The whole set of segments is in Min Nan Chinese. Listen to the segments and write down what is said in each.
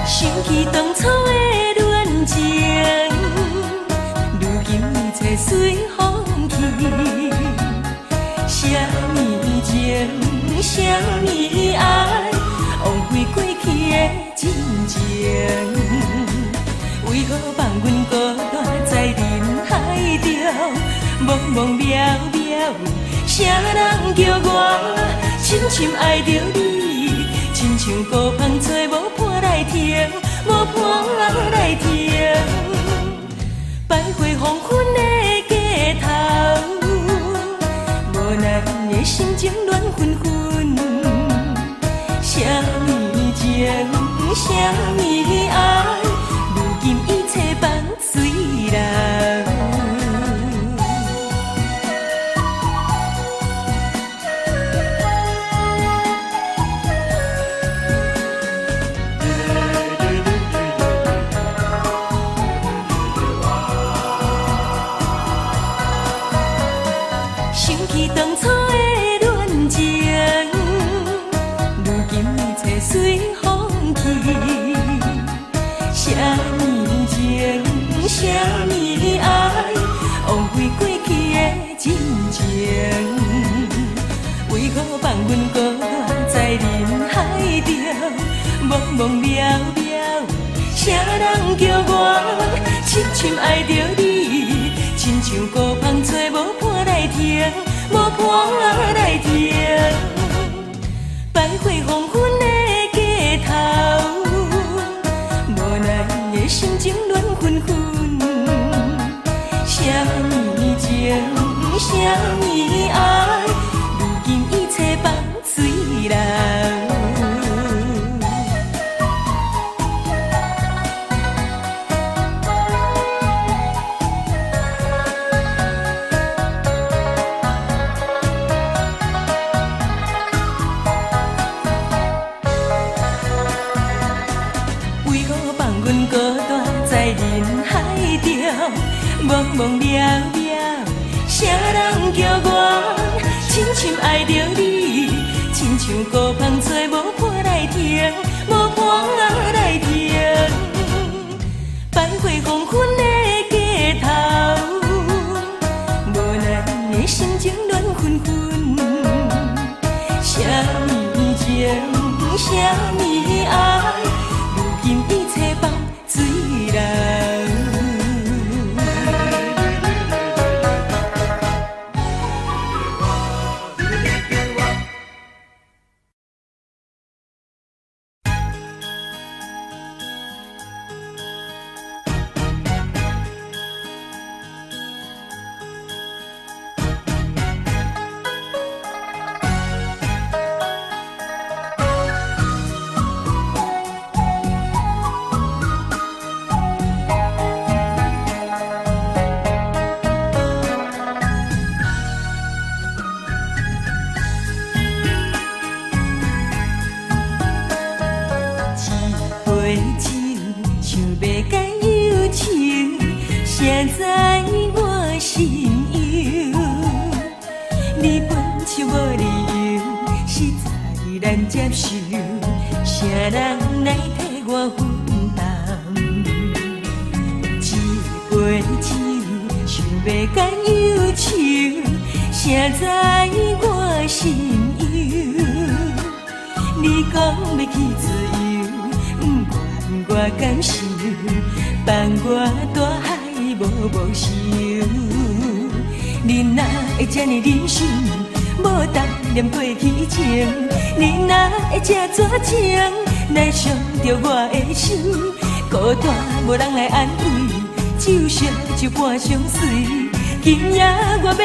想起當初的戀情，如今一切隨風去。啥物情，啥物愛，枉費過去的真情。為何放阮孤單在人海中，茫茫渺渺，啥人叫我深深愛著你？親像孤芳找無伴來停，無伴來停。百花黃昏的街頭，無奈的心情亂紛紛。啥物情，啥物愛，如今一切放水流。想起當初的戀情，如今一切隨風去。啥物情，啥物愛，枉費過去的真情。為何放阮孤單在人海中，茫茫渺渺，啥人叫我深深愛著你？親像孤芳找無伴來停，無伴來停。百花黃昏的街頭，無奈的心情亂紛紛。啥物情，啥物愛，如今一切放水流。為何放阮孤單在人海中，茫茫渺渺，啥人叫我深深愛著你？親像孤芳找無伴來停，無伴來停。百花黃昏的街頭，無奈的心情亂紛紛。啥物情，啥物愛，如今一切放水流。一杯酒，想欲解憂愁，誰知我心憂？你分手無理由，實在難接受，啥人來替我分擔？一杯酒，想欲解憂愁，誰知我心憂？你講欲去自由，不管我感受，放我大海無無愁。你哪會這呢忍心，無當念過去情？你哪會這絕情，來傷著我的心？孤單無人來安慰，酒燒就半相隨。今夜我欲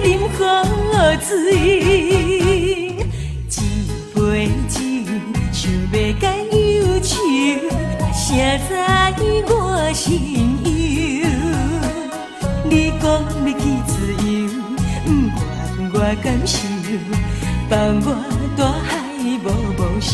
啉好醉，一杯酒，想欲解憂愁，誰知我心憂？你講欲去自由，不管我感受，放我大海無無愁。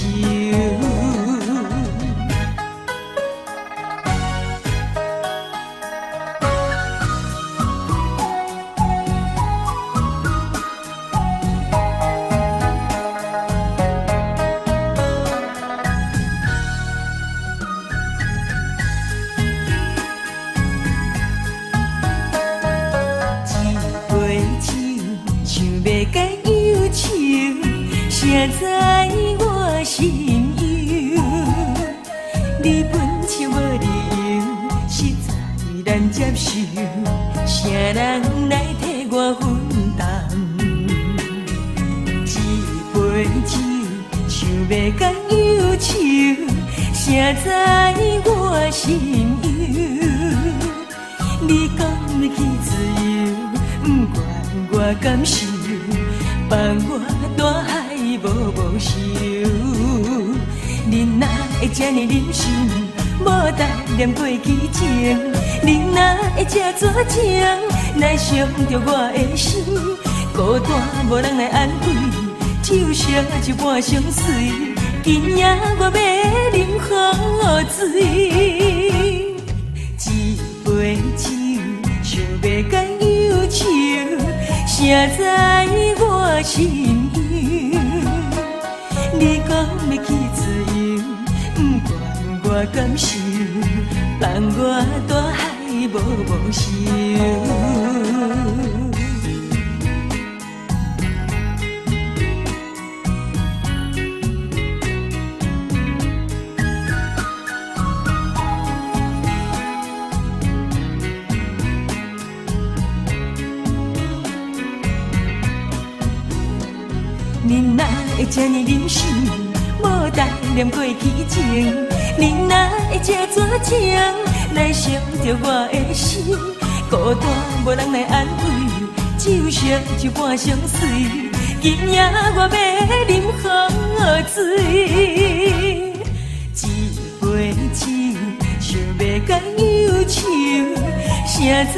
知我心憂？你分手無理由，實在難接受，啥人來替我分擔？一杯酒，想欲共憂愁，誰知我心憂？你講欲去自由，不管我感受，放我大海無無愁。你哪會這呢忍心，無單念過去情？你哪會這絕情，來傷著我的心？孤單無人來安慰，酒燒一半相隨，今夜我欲啉好醉。一杯酒，想欲共憂愁，誰知我心憂？你講欲去自由，不管我感受，放我大海無無愁。你哪會這呢忍心，無單念過去情？你哪會這絕情，來傷著我的心？孤單無人來安慰，酒燒一半相隨，今夜我欲啉好醉。一杯酒，想欲共憂愁，誰知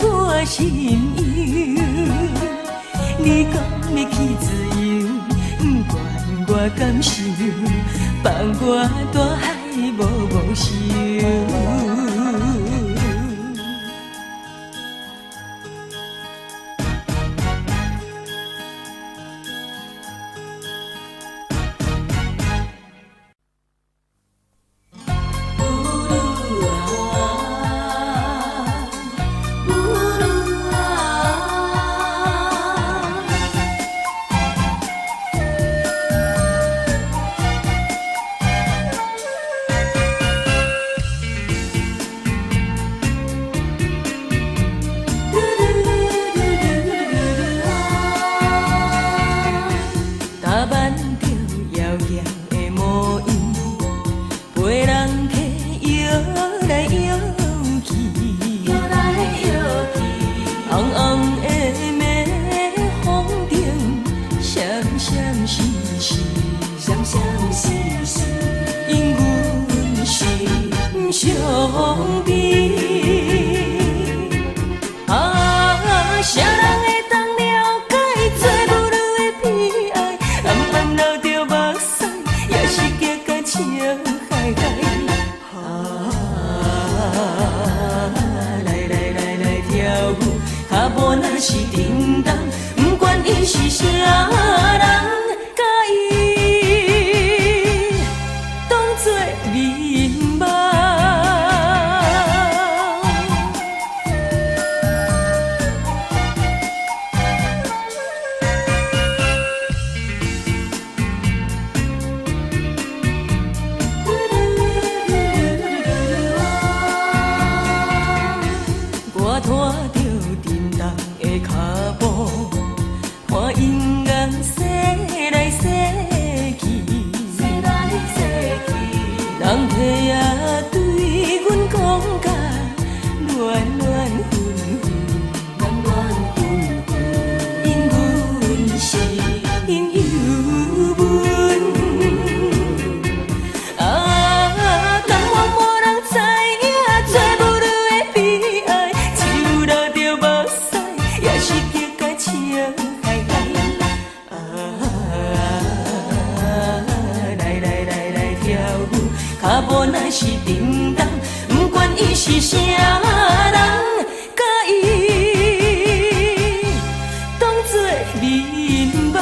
我心憂？你講欲去自由，不管我感受，放我大海無無愁。踏挽著搖搖的魔音，陪人客搖來搖去，搖來搖去，紅紅的暝風燈，閃閃爍爍，閃閃爍爍，因阮心傷悲。啊，啥人會當了解做母女的悲哀？暗暗流著目屎，也是激甲笑嗨嗨。啊，來來來來跳舞，跤步若是叮當，不管伊是啥人，共伊當作眠夢。我拖著沉重的跤步，看音樂踅來踅去，踅來踅去，人客仔對阮講甲亂亂紛紛，亂亂紛紛，因阮是因有阮。啊，甘願無人知影做母女的悲哀，酒流著目屎，也是激甲笑嗨嗨。啊，來來來來跳舞，跤步若是叮當，不管伊是啥人，共伊當作眠夢。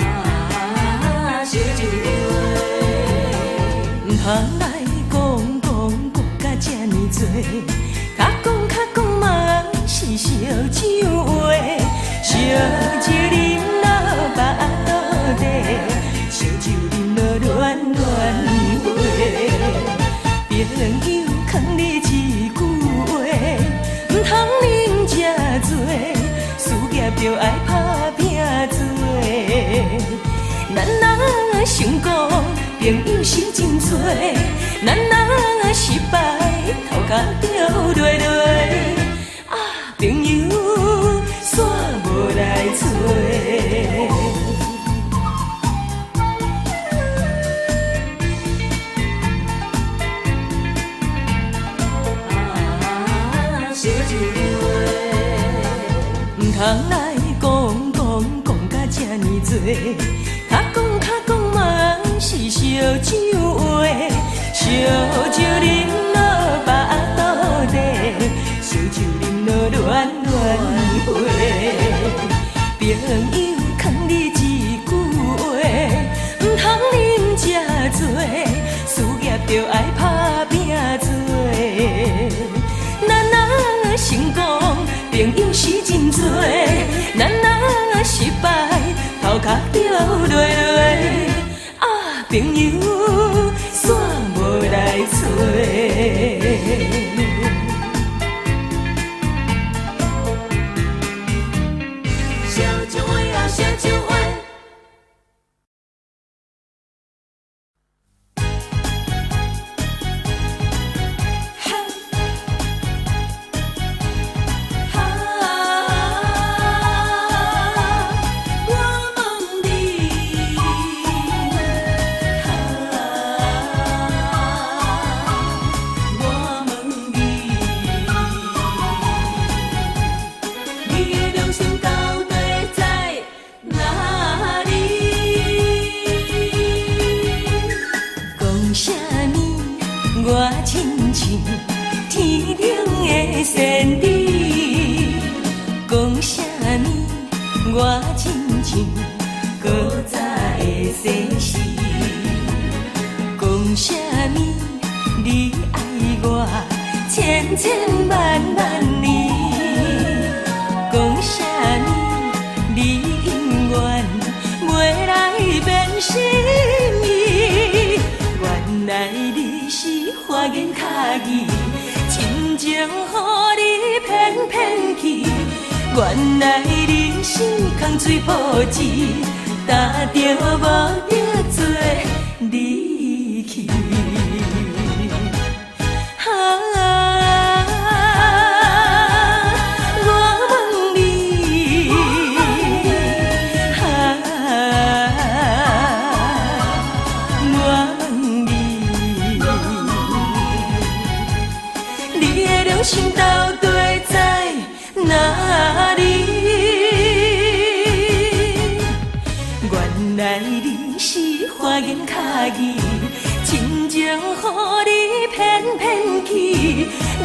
啊，燒一杯，毋通來講講講甲這呢濟，較講較講嘛是燒酒。酒啉到腹肚底，燒酒啉到亂亂話。朋友勸你一句話，毋通啉這濟，事業著愛拍拼做。咱若成功，朋友是真濟；咱若失敗，頭殼著落落。啊，朋友煞無來揣。啊，燒酒話，毋通來講講講甲這呢濟，較講較講嘛是燒酒話，燒酒啉到腹肚底，燒酒啉到亂亂話。朋友勸你一句話，毋通啉這濟，事業著愛拍拼做。咱若成功，朋友是真濟；咱若失敗，頭殼著落落。啊，朋友煞無來揣。燒酒話啊，燒酒話。哈，我問你，哈，我問你，你的良心到底在哪裡？講啥物？我親像天頂的仙子。講啥物？我親像古早的西施。講啥物？你愛我千千萬萬年。講啥物？你永遠袂來變心意。原來你是花言巧語，真情予你騙騙去。原來人生空嘴報紙，擔著無得罪你去。哈，我問你，哈，我問你，你的良心到底在哪裡？原來你是花言巧語，真情予你騙騙去。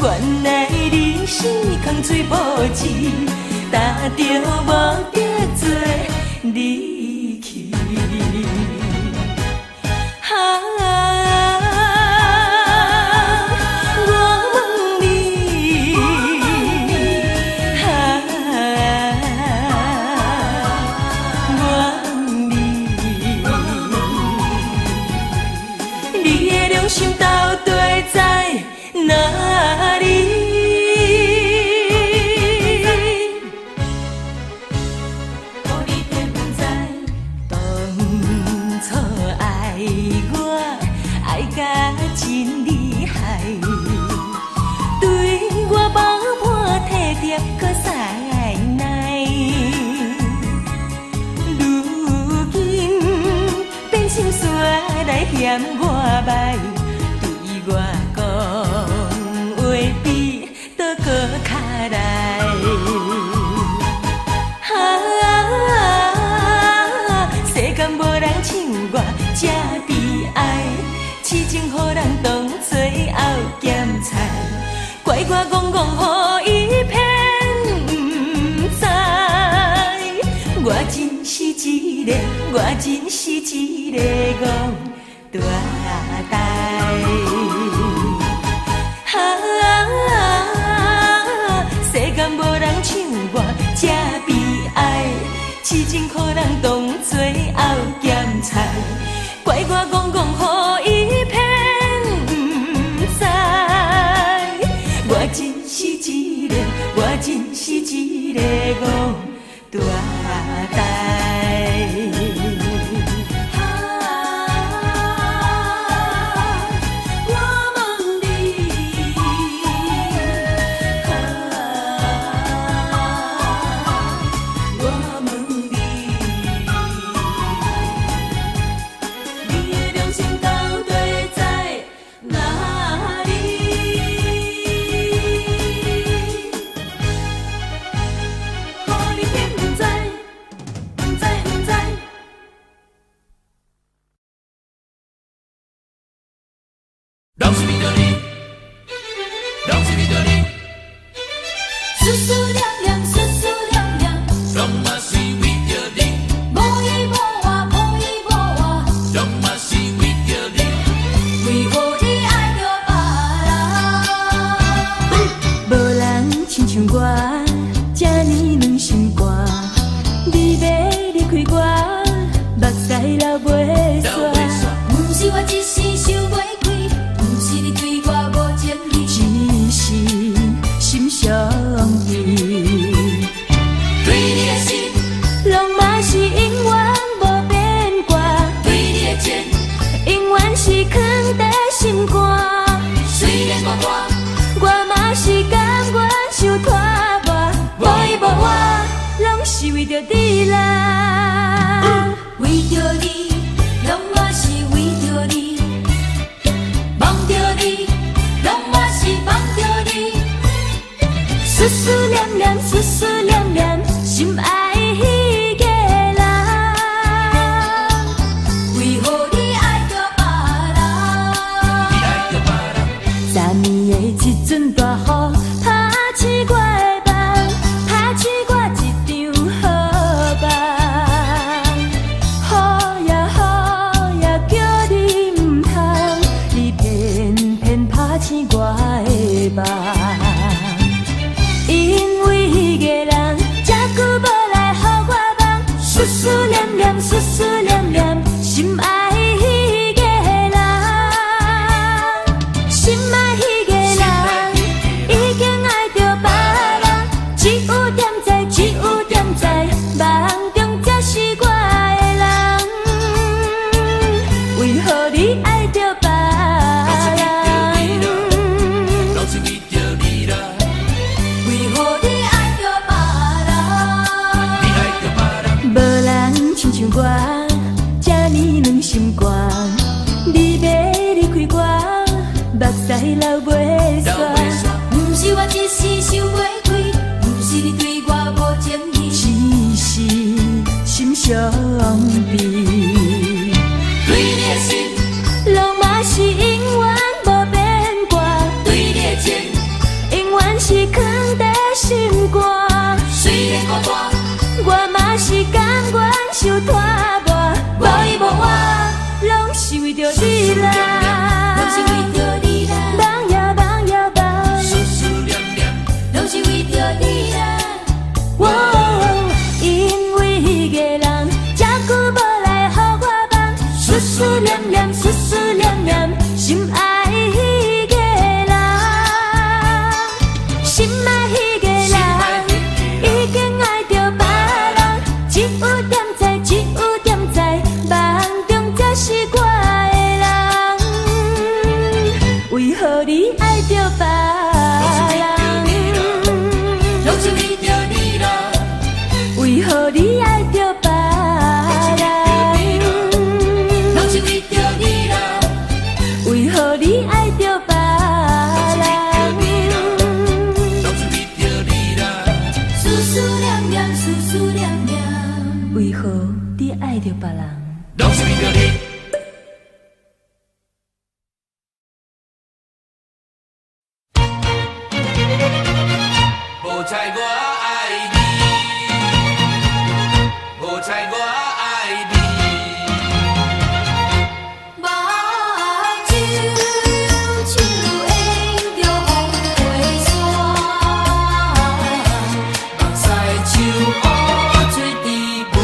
原來人生空嘴報紙，擔著無得罪你去。哈，我問你，哈，我問你，你的良心到底在哪裡？予你騙毋知，當初愛我愛甲真厲害，對我包伴體貼閣師奶。如今變心煞來嫌我䆀，對我講話比刀閣較利。哈，世間無人像我這悲哀，痴情予人當做後鹹菜，怪我戇戇予伊騙毋知。我真是一个，我真是一个戇大呆。哈，世間無人像我這悲哀，痴情予人當做後鹹菜，怪我戇戇予伊騙毋知。我真是一個，我真是一個戇大呆。啊，我問你，啊，我問你，你的良心到底在哪裡？予你騙毋知，毋知毋知。攏是為著你，攏是為著你，思思念念，思思念念，攏嘛是為著你，無依無倚，無依無倚，攏嘛是為著你。為何你愛著別人？無人親像我，這呢軟心肝。你欲離開我，目屎流袂煞。毋是我一時想袂開，毋是你對我無情意，只是心傷悲。對你的心，攏嘛是永遠無變卦，對你的情，永遠是囥佇心肝。雖然孤單，我嘛是甘願受拖磨，無依無倚，攏是為著你啦。為著你，攏嘛是為著你，望著你，攏嘛是望著你。思思念念，思思念念，心愛彼個人。為何你愛著別人？你愛著別人，昨暝的一陣大雨，拍醒我的夢，拍醒我一場好夢。雨呀雨呀，叫你毋通，你偏偏拍醒我的夢。因為彼個人，這久無來予我夢，思思念念，思思念念，心愛彼個人，心愛彼個人，已經愛著別人，只有踮在，只有踮在夢中才是我的人。為何你愛著別人？攏是為著你啦，為何你愛著別人？你愛著別人，無人親像我，這呢軟心肝。你欲離開我，目屎流袂煞。流袂煞。毋是我一時想袂開，毋是你對我無情意，只是心傷悲。對你的心，攏嘛是永遠無變卦，對你的情，永遠是囥佇心肝。雖然孤單，我嘛是甘願受拖磨，無依無倚，攏是為著你啦。攏是為著你啦，夢呀夢呀夢，思思念念，攏是為著你啦。哦，因為彼個人，這久無來予我夢，思思念念，思思念念，心愛彼個人，心愛彼個人，已經愛著別人，只有踮在，只有踮在夢中才是我的人。為何你愛著別人？攏是為著你啦，為何你愛著別人？攏是為著你啦，為何你愛著別人？攏是為著你啦。思思念念，思思念念，為何你愛著別人？攏是為著你。無彩我愛你，無彩我愛你。目睭手沿著風過山，目屎手烏水滴袂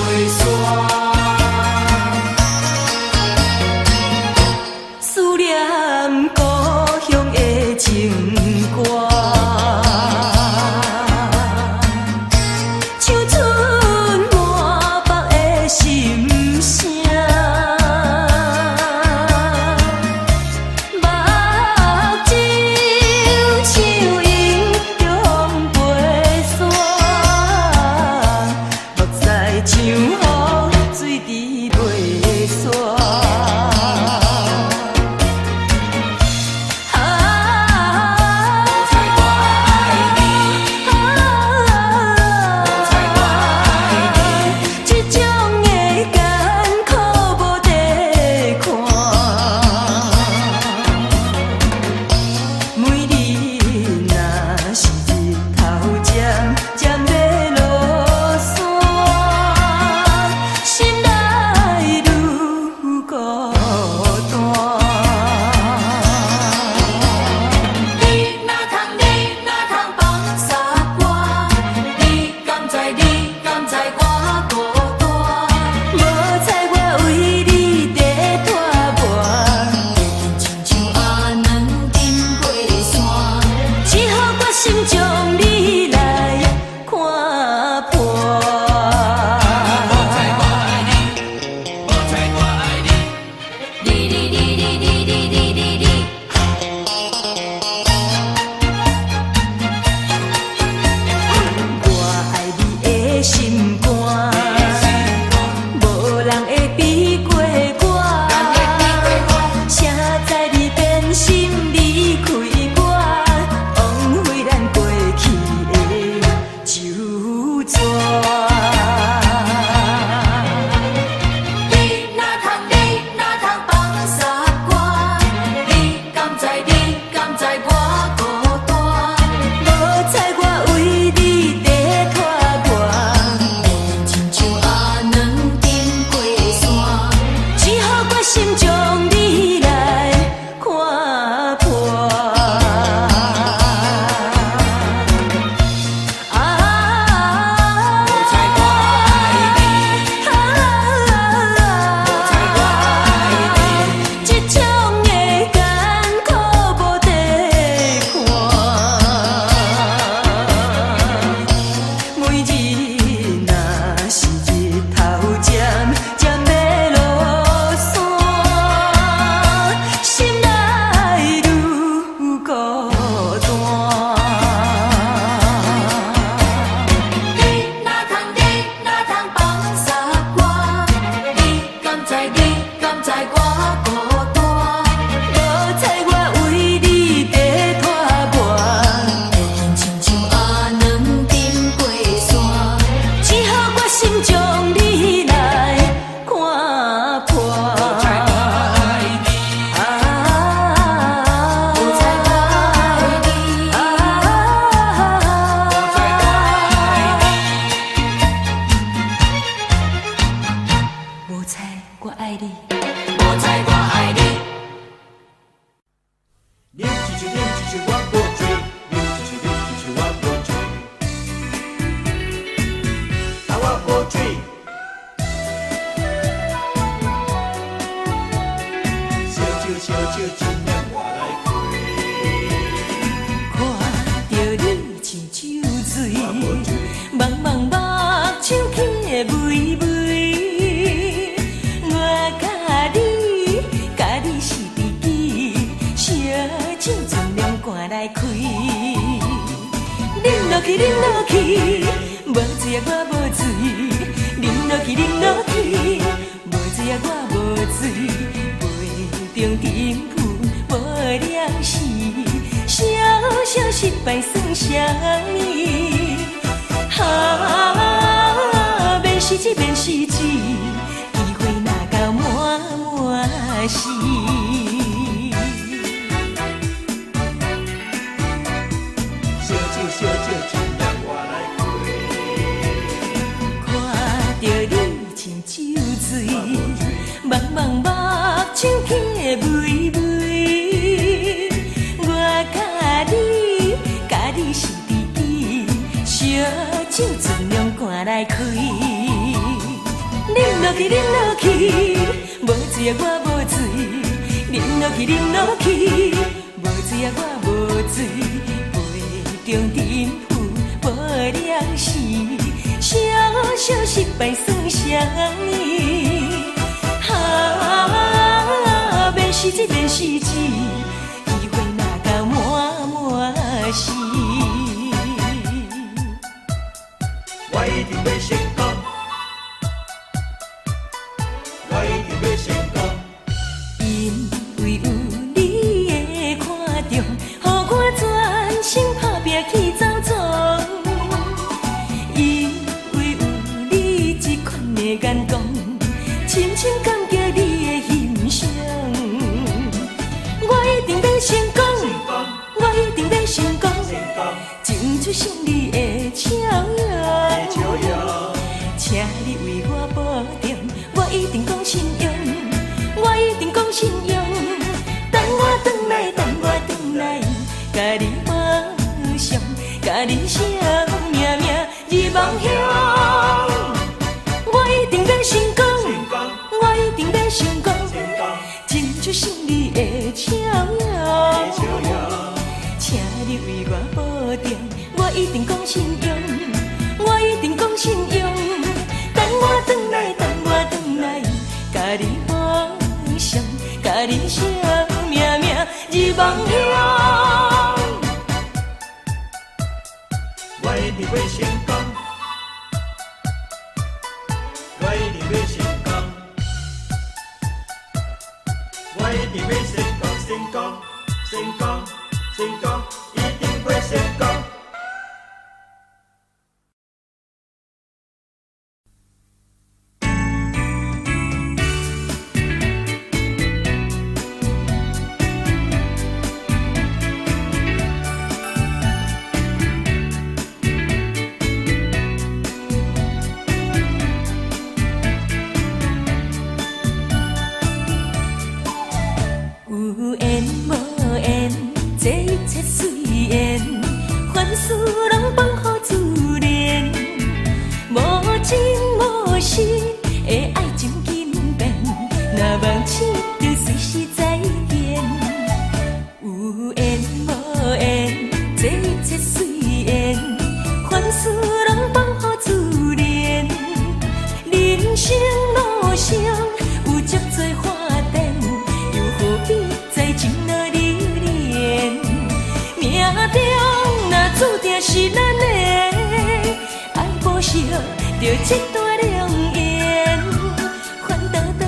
愛你。無彩我愛你。啉一喙，啉一喙，我無醉；啉一喙，啉一喙，我無醉。啊，我無醉。燒酒燒酒，真念我來開。看著你像酒醉，茫茫目睭起的微微。我佮你，佮你是知己，燒酒盡量趕來開。啉落去，啉落去，無醉啊我無醉。啉落去，啉落去，無醉啊我無醉。杯中沉浮無良時，小小失敗算啥物？啊，免是這，免是這，機會若到滿滿時。燒酒燒酒，真念我來開。看著你像酒醉，茫茫目睭起的微微。我佮你，佮你是知己，燒酒盡量趕來開。啉落去，啉落去，無醉啊我無醉。啉落去，啉落去，無醉啊我無醉。杯中沉浮無良時，小小失敗算啥物？啊，免是這，免是這，機會若到滿滿時。我一定欲成功，我一定欲成功。因為有你的看重，予我全心拍拚去走創。因為有你這款的眼光，深深感激你的欣賞。我一定欲成功，我一定欲成功，爭取勝利的笑容。請你為我保證，我一定講信用，我一定講信用。等我轉來，等我轉來，共你翱翔，共你相命命入夢鄉。我一定欲成功，我一定欲成功，爭取勝利的笑容。請你為我保證，我一定講信用，我一定講信用。等我轉來，等我轉來，共你翱翔，共你相命命入夢鄉。我一定欲成功，我一定欲成功，我一定欲成功，成功，成功，成功，一定會成功。有緣無緣，這一切隨緣，凡事攏放予自然。無情無實的愛情緊變，若忘記就隨時再見。有緣無緣，這一切隨緣，凡事攏放予自然。人生路上有足濟發展，又何必在情路留戀？命中若注定是咱的，愛無惜就這段良緣。反倒轉，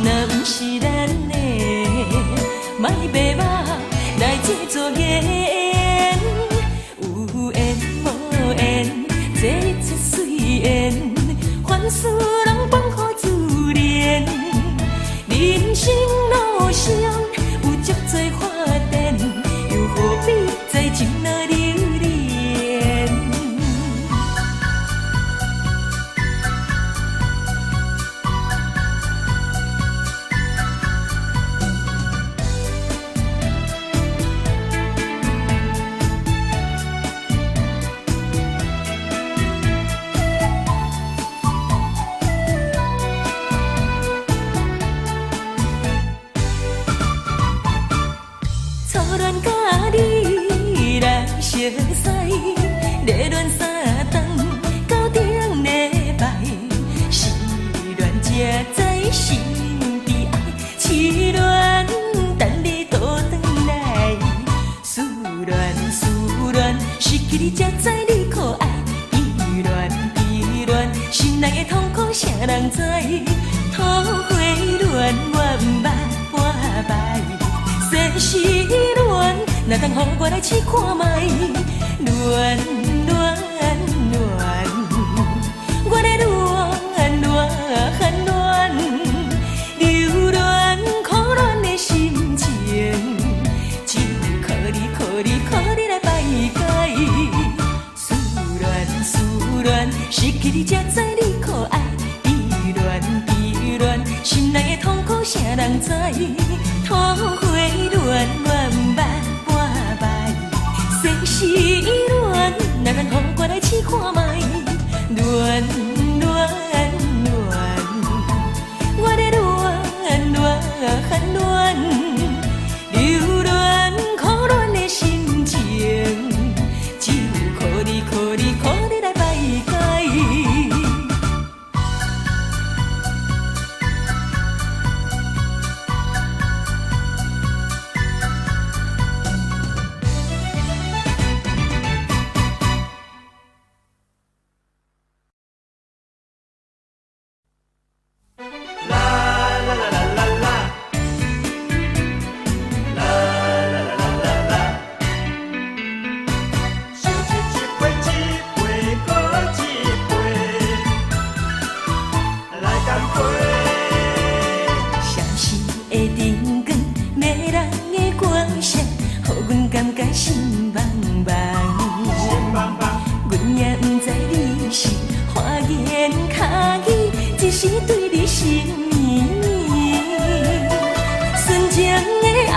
若毋是咱的，莫白目來這做緣。有緣無緣，這一切隨緣，凡事攏放予自然。人生路上有足濟發展，又何必在情路留戀？才知心悲哀。痴恋等你倒轉來，思戀思戀，失去你才知你可愛。悲戀悲戀，心內的痛苦誰人知？桃花戀我毋捌半擺，世事戀，若通予我來試看覓？戀戀戀，我咧戀戀戀，留戀苦戀的心情，只有靠你靠你靠你來排解。思戀思戀，失去你才知你可愛。悲戀悲戀，心內的痛苦誰人知？桃花戀我毋捌半擺，世事戀，若通予我來試看覓？戀戀戀，我咧戀戀戀，留戀苦戀的心情，只有靠你靠你靠你來排解。啦啦啦啦啦啦，啦啦啦啦啦啦。烧酒一杯一杯阁一杯，來乾杯。相思的燈光，迷人的歌聲，予阮感覺心茫茫。心茫茫，阮也毋知你是花言巧語，只是對你心绵綿。純情的愛，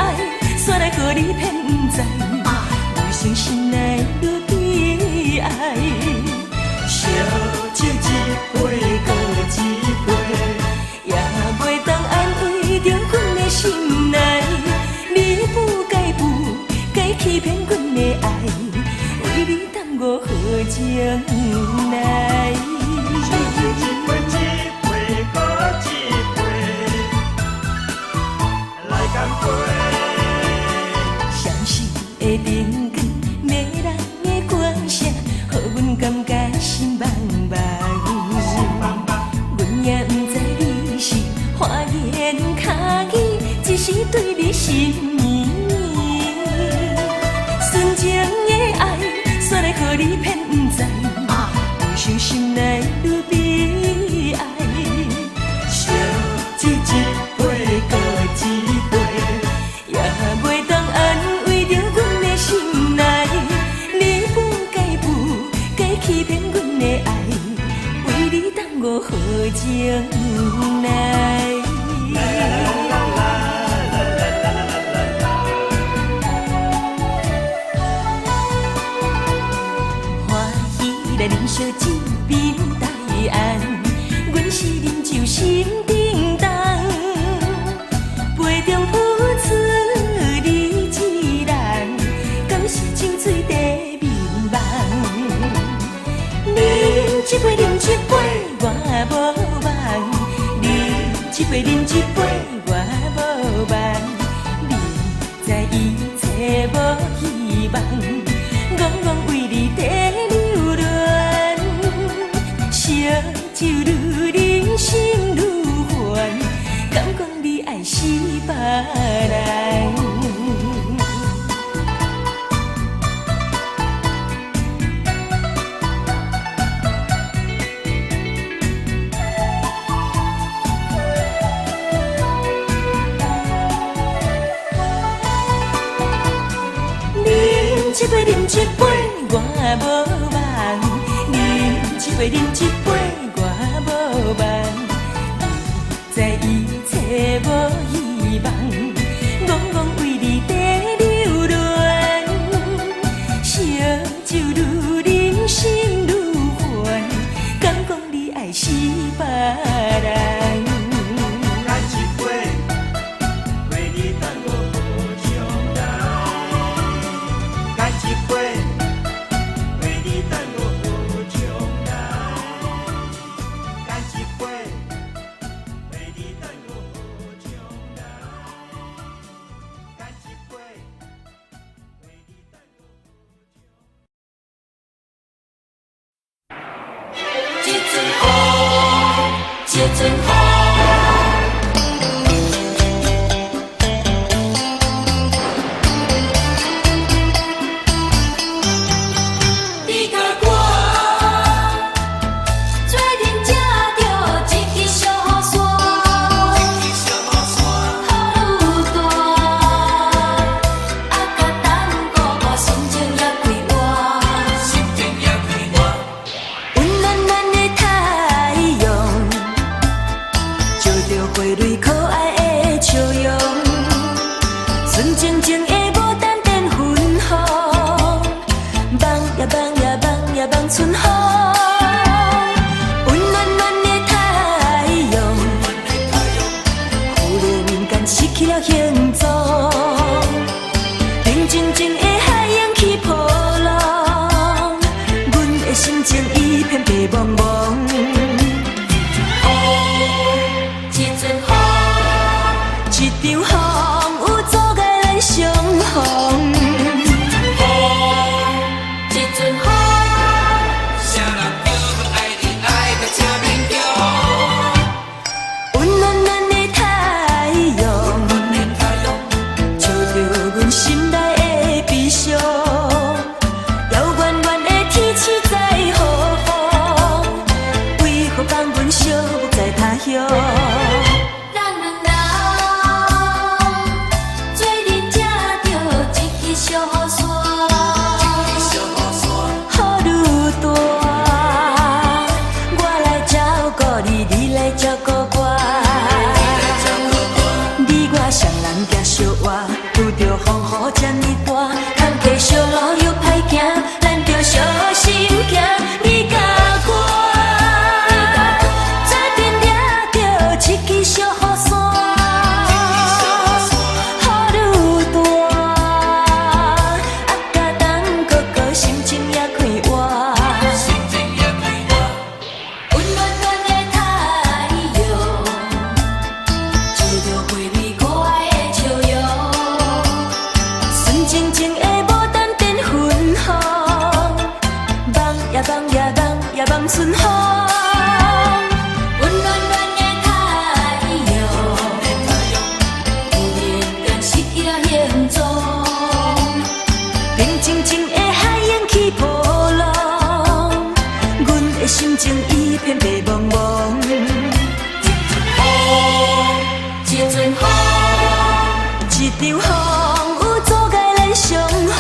煞來予你騙毋知，為啥心內愈悲哀？燒酒一杯閣一杯，也袂當安慰著阮的心內。你不該不該欺騙阮的愛，為你耽誤好將來。燒酒一杯一杯閣一杯，來乾杯。相思的燈光，迷人的歌聲，予阮感覺心茫茫。心茫茫，阮也毋知你是花言巧語，只是對你心綿綿。純情的愛，煞來予你騙毋知，為啥心內愈悲哀？燒酒一杯閣一杯，也袂當安慰著阮的心內。你不該不該欺騙阮的愛，為你耽誤好將來。啦啦啦啦啦啦啦啦。歡喜來啉燒酒面大岸，阮是啉酒心叮當。杯中浮出你一人，敢是酒醉在眠夢？啉一杯，啉一杯，我無夢。啉一杯，啉一杯，我無夢。明知一切無希望，戆戆為你在留戀。燒酒愈啉心愈煩，敢講你愛是別人？啉一杯，啉一杯，我無夢。啉一杯，啉一杯，我無夢。明知一切無希望，戆戆為你在留戀。燒酒愈啉心愈煩，敢講你愛是別人？乾一杯，為你耽誤好將來。乾一杯，為你耽誤好將來。乾一杯。陣風。你佮我做阵食著一支小雨伞，雨愈大，啊甲等孤孤，心情也快活。温暖暖的太陽，照著花蕊可愛的笑容，純情情的牡丹變芬芳，望呀望呀望呀望春風。溫暖暖的太陽，忽然間失去了行蹤，平靜靜的海湧起波浪，阮的心情一片白茫茫。一陣風，一場風雨阻礙咱相逢。一陣風，啥人叫阮愛你愛甲這勉強？溫暖暖的太陽，照著阮心內的悲傷。遙遠遠的天星在何方？為何放阮寂寞在他鄉？咱兩人做陣食著一支小雨傘，雨愈大，我來照顧你，你來照顧我。你我雙人行相活，拄著風雨這呢大，坎坷小路又歹行，咱著相心行。你佮我做陣掠著一支小雨傘，雨愈大，啊甲等孤孤，心情也快活。溫暖暖的太陽，照著花蕊可愛的笑容。純情情的牡丹變芬芳，望呀望呀望呀望春風。溫暖暖的太陽，忽然間失去了行蹤。平靜靜的海湧起波浪，阮的心情一片白茫茫。一陣風，一場風雨阻礙咱相逢。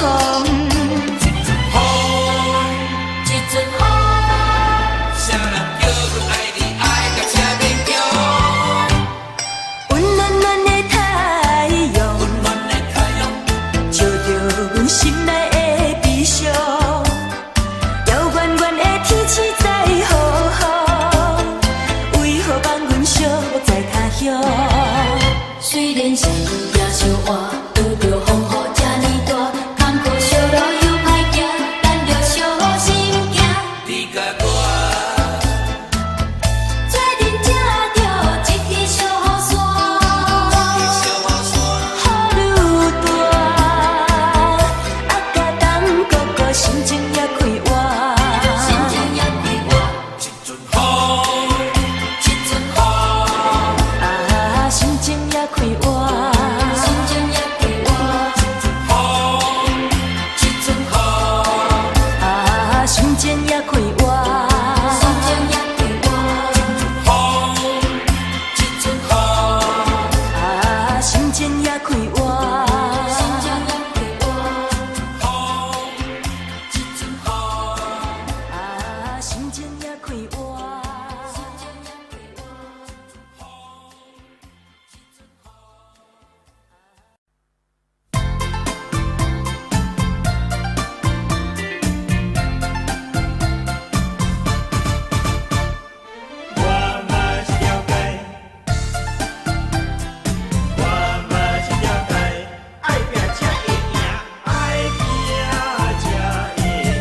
一陣風，啥人叫阮愛你愛甲這勉強？溫暖暖的太陽，照著阮心內的悲傷。遙遠遠的天星在何方？為何放阮寂寞在他鄉？雖然是行相活，拄著風雨這呢大，坎坷小路又歹行，咱著相心行。你佮我做陣食著一支小雨傘，雨愈大，啊甲等孤孤，心情也快活。心情也快活。一陣風，一陣風，啊，心情也快活。心情也快活。風，一陣風，啊，心情也快活。心情也快活。風，一陣風，啊，心情也快活。心情也快活。風，一陣風，啊，心情也快活。心情也快活。我嘛是了解，我嘛是了解，愛拼才會贏，愛拼才會贏。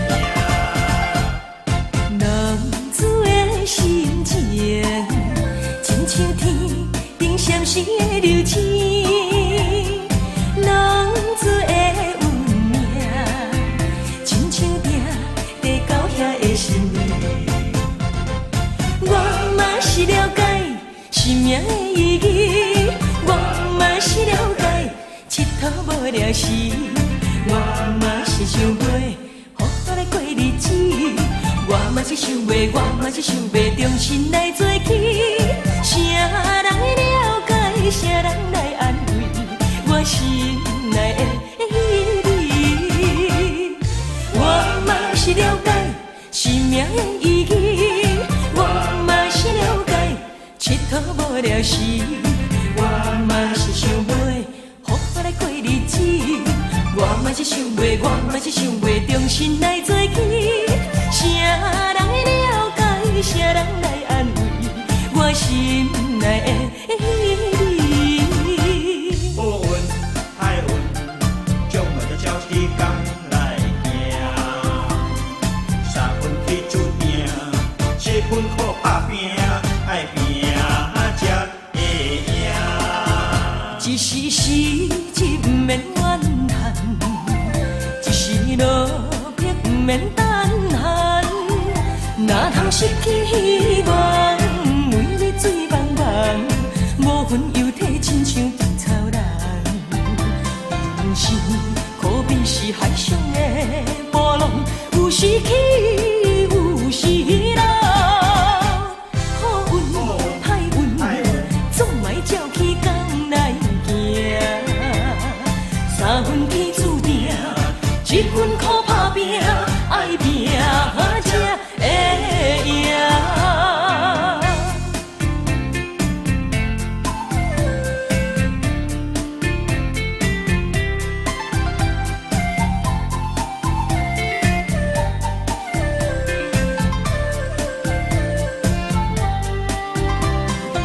男子的心情，親像天頂閃閃的流星；男子的運命，親像拚地狗兄的心意。我嘛是了解，生命的意義。我嘛是了解，𨑨迌無聊時，我嘛是想袂好好來過日子。我嘛是想袂，我嘛是想袂重新來做起。啥人會了解？啥人來安慰我心內的你？我嘛是了解生命的意義，我嘛是了解𨑨迌無聊時，我嘛是想袂好好來過日子。我嘛是想袂，我嘛是想袂重新來做起。啥人會了解？啥人來安慰我心內的你？好運歹運，總嘛著照時工來行。三分天注定，七分靠拍拚，愛拚才會贏。一時失志毋免怨嘆，一時落魄毋免膽寒。哪通失去希望？每日醉茫茫，無魂猶體，親像稻草人。人生可比是海上的波浪，有時起，有時落。好運歹運，總愛照起工來行。三分天注定，七分靠拍拚，愛拚才會贏。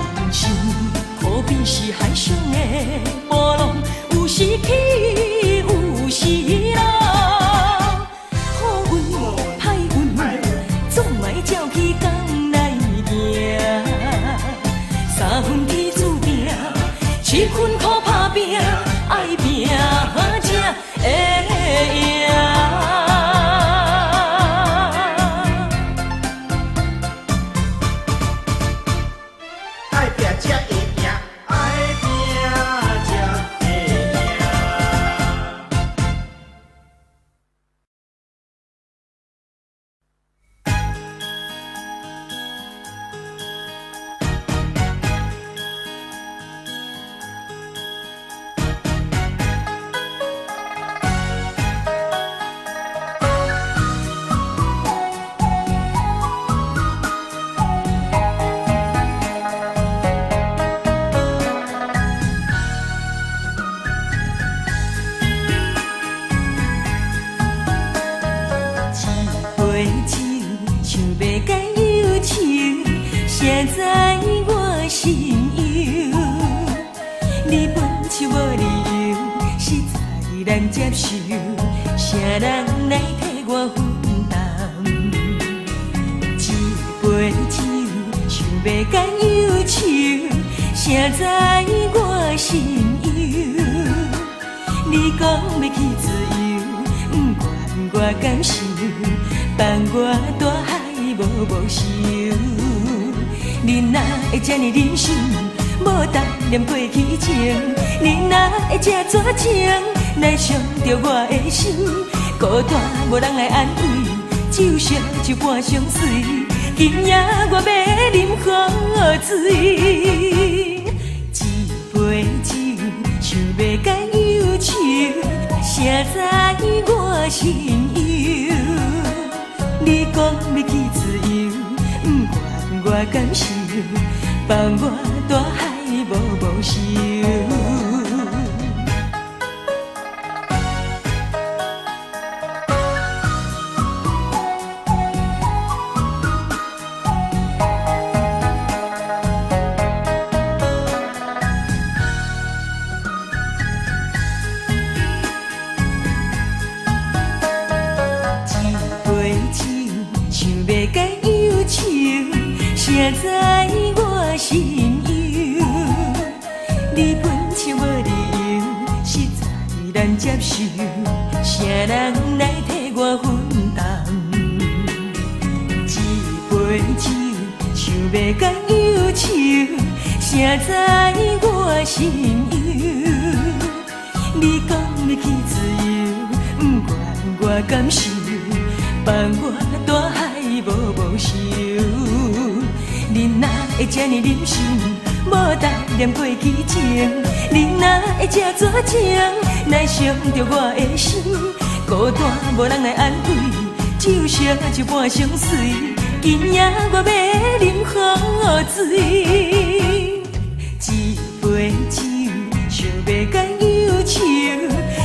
人生可比是海上的波浪，有時起，有時落。好運歹運，總愛照起工來行。三分天注定，七分靠拍拚，愛拚才會贏。愛拚才會贏，愛拚才會贏。一杯酒，想欲解憂愁，誰知我心憂？你分手無理由，實在難接受，啥人來替我分擔？一杯酒，想欲解憂愁，誰知我心憂？你講欲去自由，不管我感受，放我大海無無愁。你哪會這呢忍心，無單念過去情？你哪會這絕情，來傷著我的心？孤單無人來安慰，酒燒就半相隨。今夜我欲啉予醉，一杯酒，想欲解憂愁，誰知我心憂？你講欲去自由，不管我感受，放我大海無無愁。一杯酒，想欲解憂愁，誰知我心憂？你分手無理由，實在難接受，啥人來替我分擔？一杯酒，想欲解憂愁，誰誰知我心憂？你講欲去自由，毋管我感受，放我大海無無愁。你哪會這呢忍心，無代念過去情？你哪會這絕情，來傷著我的心？孤單無人來安慰，酒燒一半相隨，今夜我欲啉予醉。一杯酒，想欲解憂愁，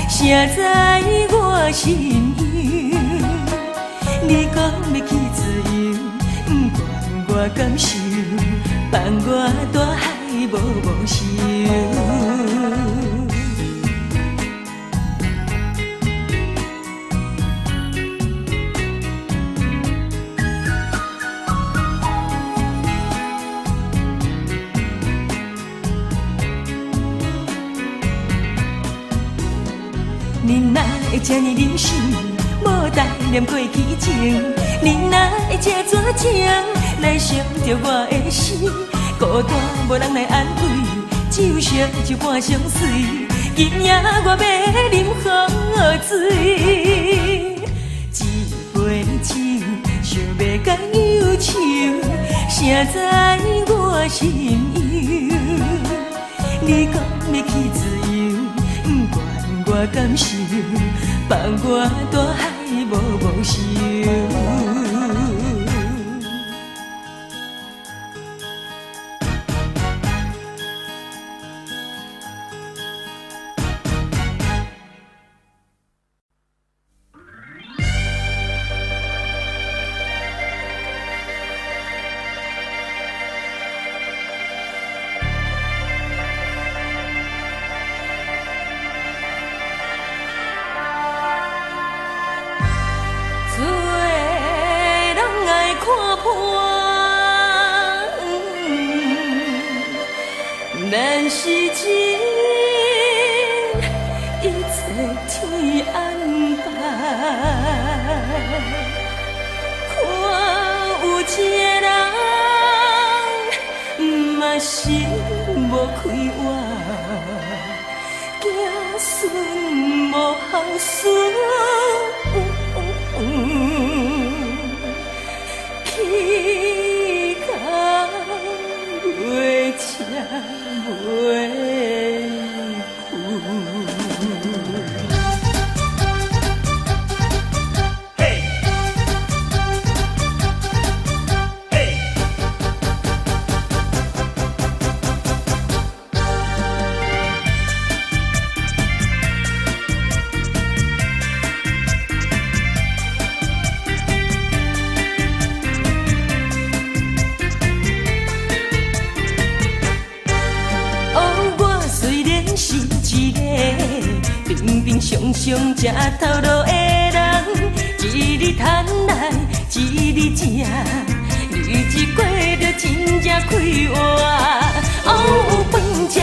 誰知我心憂？你講欲去自由，毋管我感受，放我大海無無愁。你哪會這呢忍心，無代念過去情？你哪會這絕情，來傷著我的心？孤單無人來安慰，酒燒一半相隨，今夜我欲啉予醉。一杯酒，想欲解憂愁，誰知我心憂？你講欲去自由，毋管我感受，放我大海無無愁。做人愛看破，咱是真，一切天安排。看有一个人，嘛是無快活，子孫無孝順。起工袂食袂睏。嘿，嘿。哦，我雖然是一个平平常常食頭路的人，一日趁來一日食，日子過得真正快活。哦，有飯食，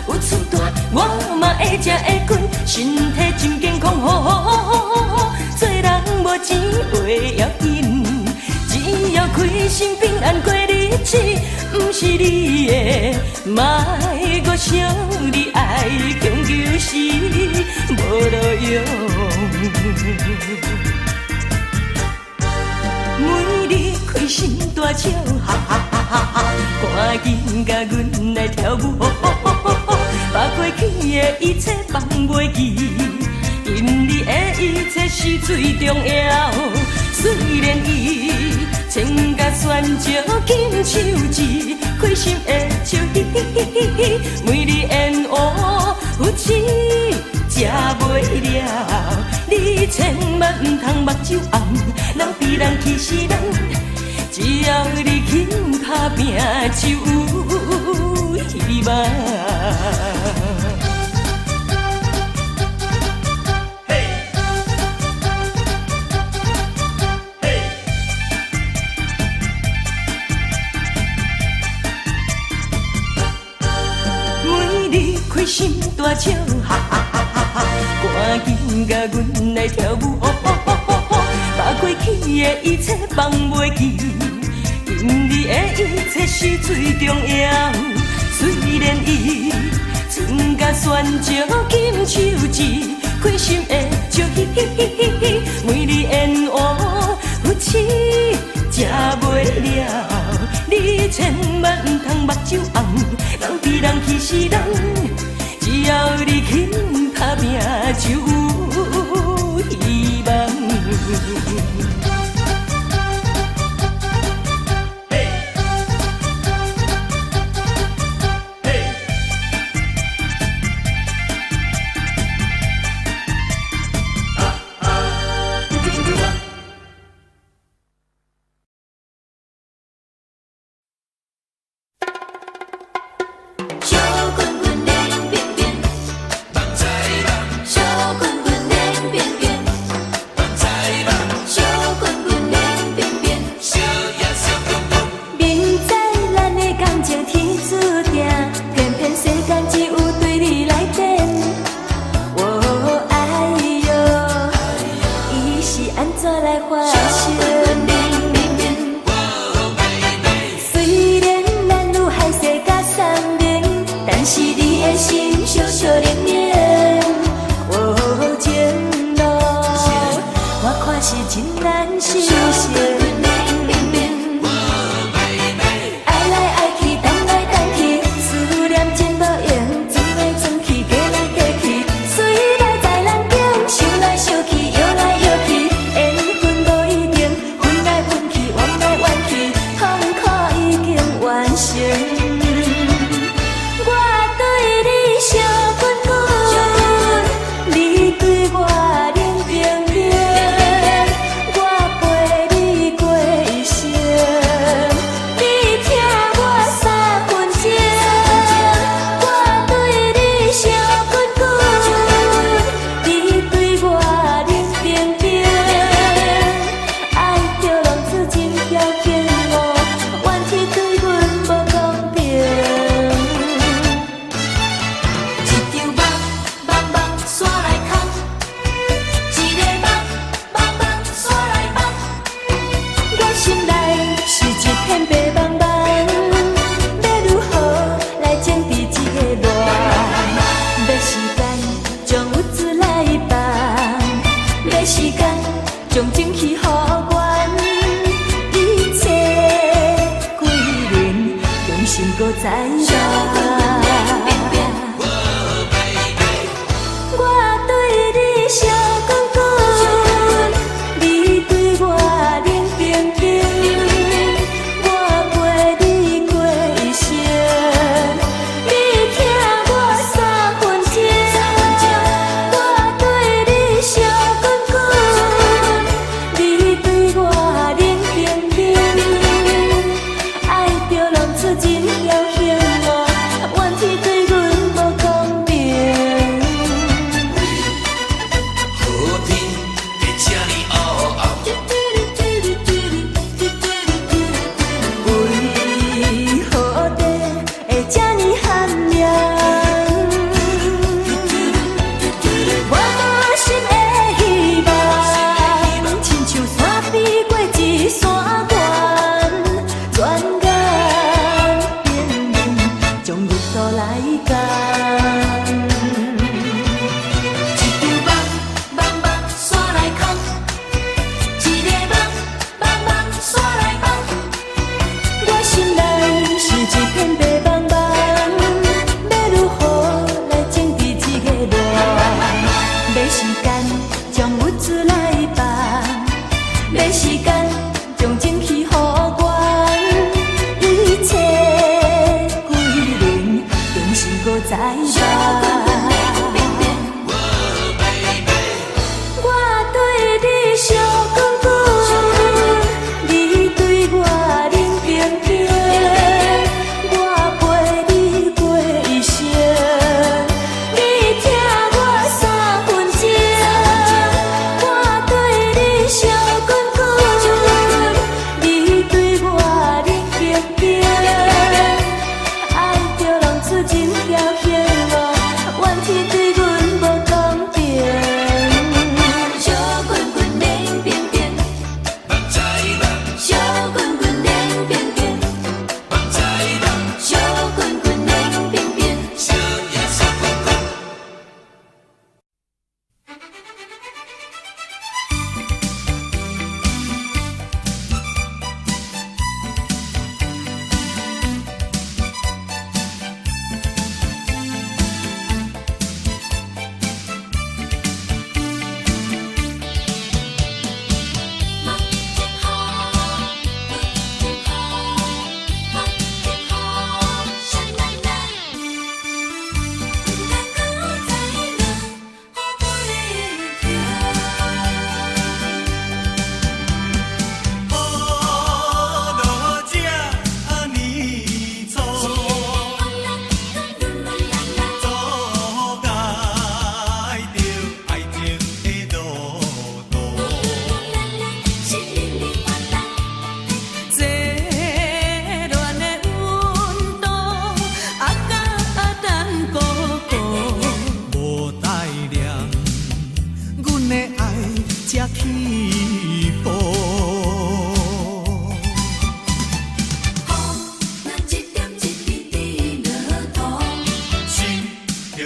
有厝住，我嘛會食會睏，身體真健康，好好好。做人無錢袂要緊，只要開心平安過日子，毋是你的，莫閣想你愛強求是無路用。每日開心大笑，哈哈哈哈哈！趕緊共阮來跳舞，把過去的一切放袂記，今日的一切是最重要。雖然伊穿甲旋石金手指，開心的笑嘻嘻嘻嘻，每日烟雨有痴食袂了，你千萬毋通目睭紅，人比人氣死人，只要你肯打拼，就有希望。嘿，嘿。每日開心大笑，哈哈哈哈哈！趕緊共阮來跳舞，把過去的一切放袂記，今日的一切是最重要。雖旋石金手指，開心的笑嘻嘻嘻嘻嘻，每日緣和有痴食袂了，你千萬毋通目睭紅，人比人氣死人，只要你肯拍拚，就有希望。小滾滾冷冰冰，小滾滾冷冰冰，小滾滾冷冰冰。明知咱的感情天注定，偏偏世間只有對你來電。哦，哎喲，伊是按怎來發生？雖然咱有海誓佮山盟，但是你的心小小冷冷。哦，情路我看是真難實現。愛來愛去，等來等去，思念真無閒，轉來轉去，過來過去，水來在難頂，想來想去，搖來搖去，緣分無一定，分來分去，怨來怨去，痛苦已經完成。我對你小滾滾，你對我冷冰冰，我陪你過一生，你疼我三分情。我對你小滾滾，你對我冷冰冰，愛著浪子真矯情哦，怨天對阮無公平。一場夢，夢夢煞來空，一个夢，夢夢煞來夢。我心內是一片白茫茫，欲如何來整治這个亂？欲時間將鬱卒來放，欲時間將情去予原，一切歸零，重新閣再來。我對你小滾滾，你對我冷冰冰，我陪你過一生，你疼我三分情。我對你小滾滾，你對我冷冰冰，愛著浪子真僥倖哦，怨天對阮無公平。好天會這呢黑暗，為何地會這呢寒涼？我滿心的希望，親像山比過一山懸，轉眼命運將日途來共。一場夢，夢夢煞來空，一个夢，夢夢煞來夢。我心內是一片白茫茫，欲如何來整治這個亂？欲時間將鬱卒來放，欲時間將情去予原，一切歸零，重新閣再來。我對你小滾滾，你對我冷冰冰，我陪你過一生，你疼我三分情。我對你小滾滾，你對我冷冰冰，愛著浪子真僥倖哦，怨天對阮無公平。小滾滾冷冰冰，小滾滾冷冰冰，小滾滾冷冰冰。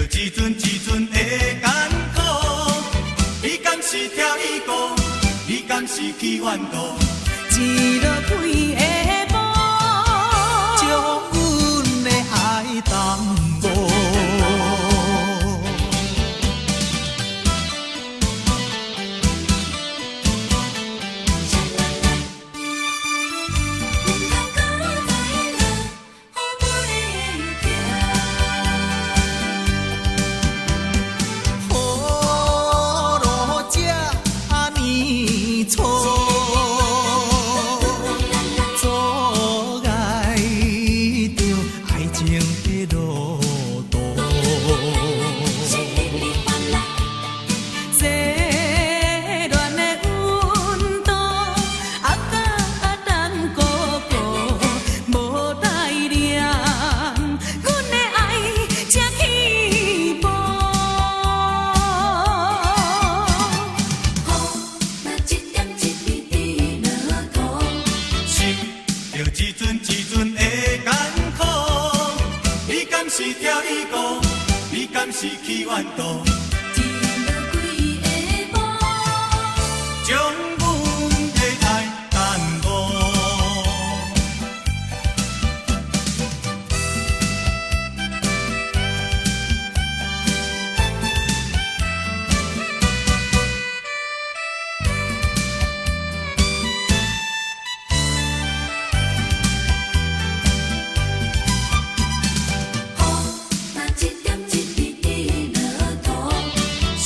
一阵一阵的艰苦。你敢是疼伊顾，你敢是去怨妒？一落几下晡，将阮的爱耽误。何路这呢错？阻碍着爱情的路途。这恋的温度，压甲等孤孤，无带念，阮的爱才起步。心着一阵一阵的艰苦。你敢是疼伊顾，你敢是去怨妒？将阮的爱耽误。心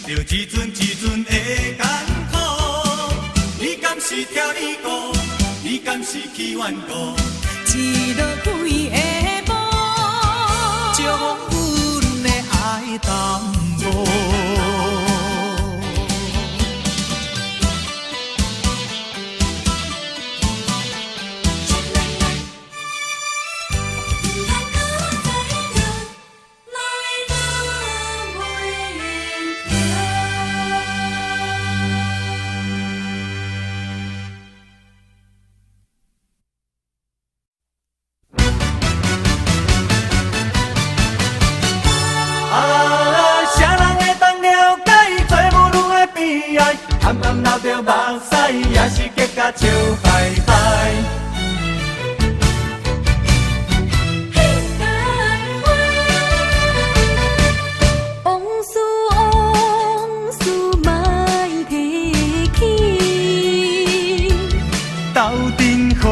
着一阵一阵的艰苦。你敢是疼伊顾，你敢是去怨妒？一落几下晡，将阮的爱耽误。啊，啥人会当了解做母女的悲哀？暗暗流著目屎，也是结甲笑嗨嗨。往事往事莫提起，斗阵何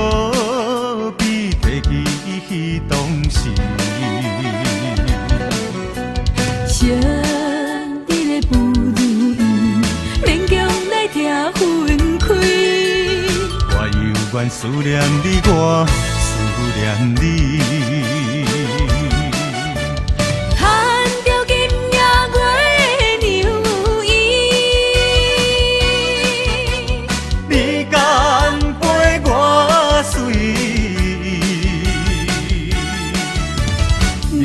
必提起彼当时？昔日的不如意，勉强来疼分开。我犹原思念你，我思念你。牵著今夜月娘伊，你敢陪我随？人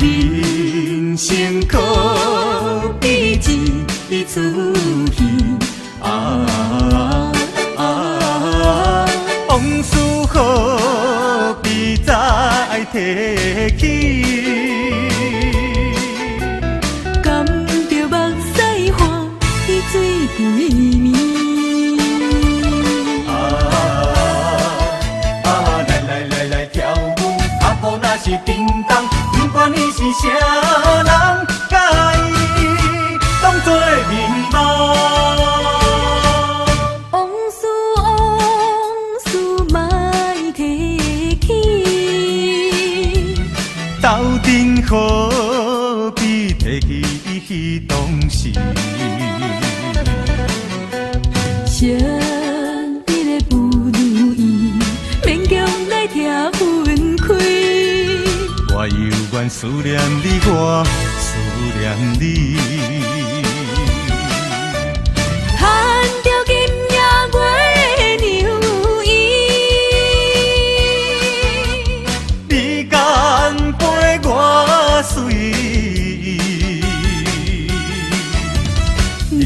生可比一出戏。啊啊！往事何必再提起？甘著目屎看伊水规暝。啊啊！来来来来跳舞，脚步若是叮当，不管你是啥人，佮伊当作眠梦。往事往事莫提起，斗阵何必提起彼当时？昔日的不如意，勉强来疼分开。我犹原思念你，我思念你。牵著今夜月娘伊，你敢陪我随？人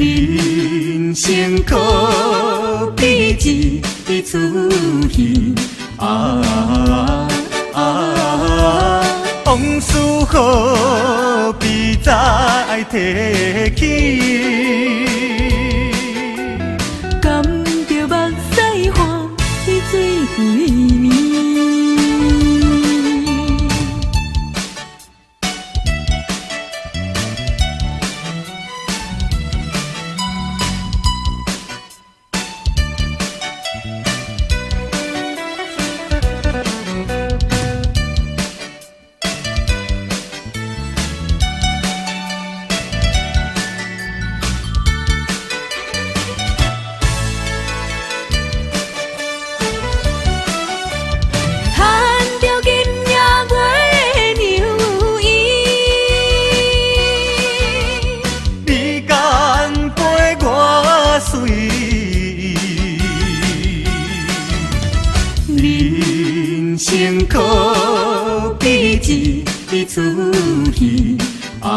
生可比一出戏。啊啊！往事何必再再提起。甘著目屎汗，水規暝。牵著今夜月娘伊，你甘陪我随伊，人生可比一出戏啊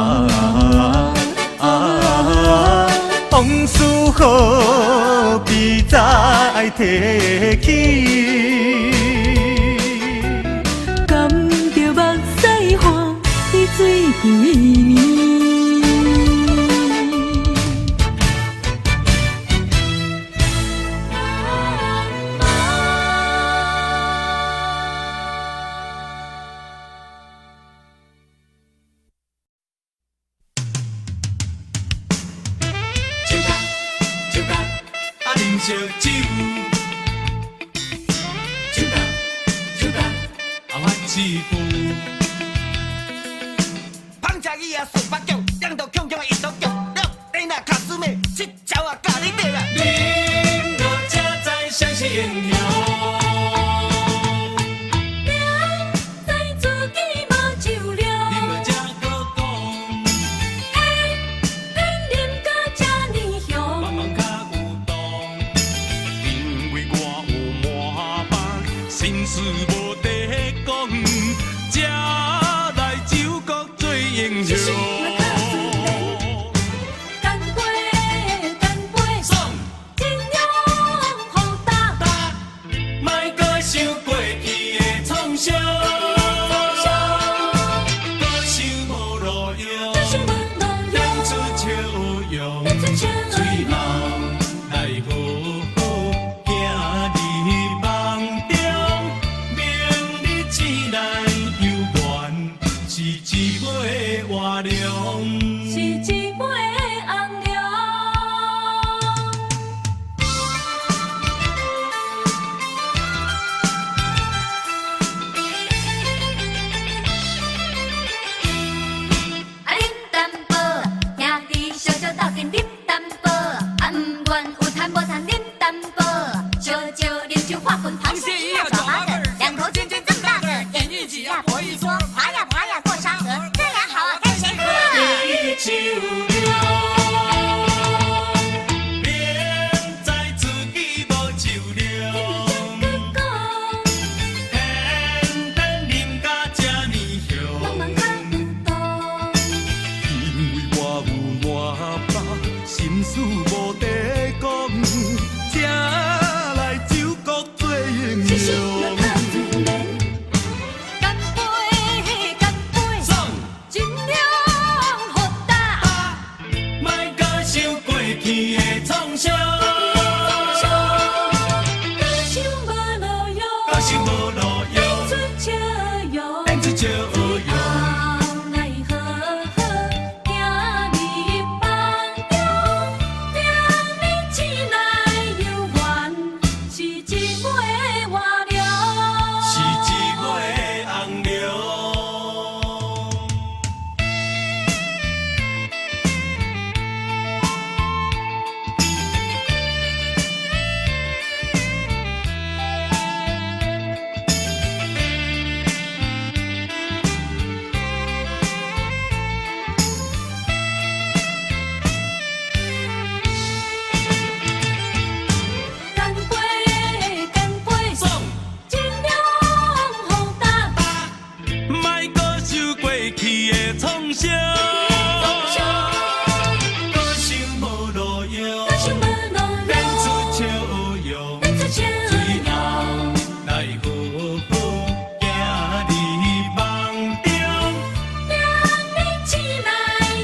啊！往事何必再提起？甘著目屎汗，水規暝。酒干酒干，啊啉烧酒。酒干酒干，啊发一句。芳食鱼啊，四八九，两头强强啊，一头强，了，你若卡师妹，七桥啊，教你对啦。啉到才知谁是英雄。知自己无酒量，啉了才阁讲，偏啉到这呢凶。慢慢较有动。因为我有满腹心事无得讲，才来酒国做英雄。干杯，干杯，尽量予干。莫阁想过去的创伤，阁想无路用，演出笑容，最后来好好行入梦中，明日醒来犹原是一尾活龙。是一尾红龙。啊，啉淡薄，兄弟小小斗阵啉淡薄，啊，毋管有趁無趁啉淡薄，燒酒啉酒化滾螃蟹魚啊爪八個，兩頭尖尖這麼大個，眼一擠呀婆一縮，爬呀爬呀過沙河，哥倆好啊看誰喝。酒量，明知自己無酒量，偏偏啉甲這呢凶。因為我有滿腹心事無得講，才來酒國做英雄。乾杯，乾杯，盡量予干。莫閣想過去的創傷，阁想無路用，閣想無路用，出笑容，演出笑容。来好好行入梦中，明日醒來猶原是一尾活龍。是一尾紅龍。乾杯，乾杯，盡量予干。莫閣想過去的創傷，閣想無路用，演出笑容，最後來好好行入夢中。明日醒來猶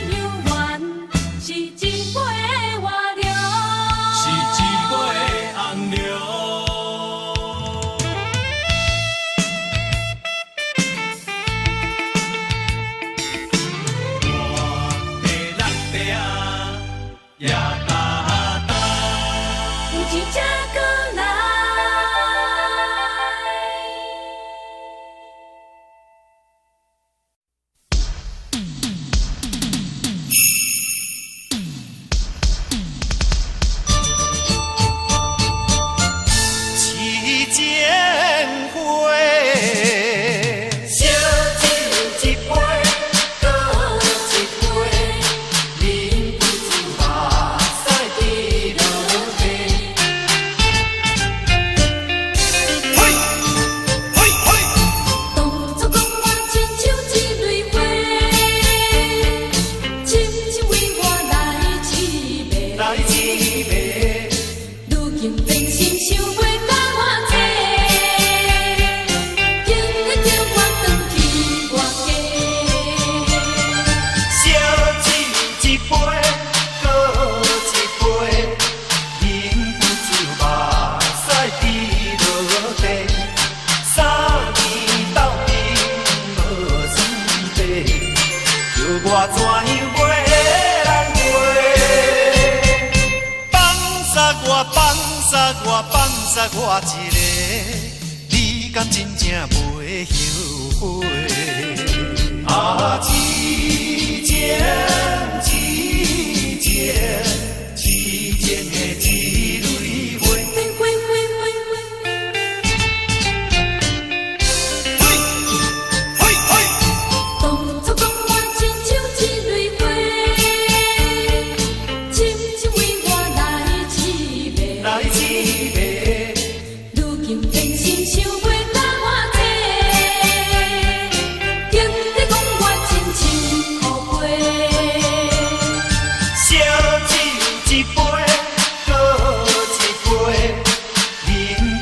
叫我怎样袂难过？放杀我，放杀我，放杀我一个，你敢真正袂后悔？啊，痴情痴情，痴情的一蕊花。嘿，嘿，嘿。当初讲我亲像一蕊花，深深为我来痴迷。来痴迷，如今变心想袂当我济，经你讲我真像苦瓜。烧酒一杯，阁一杯，忍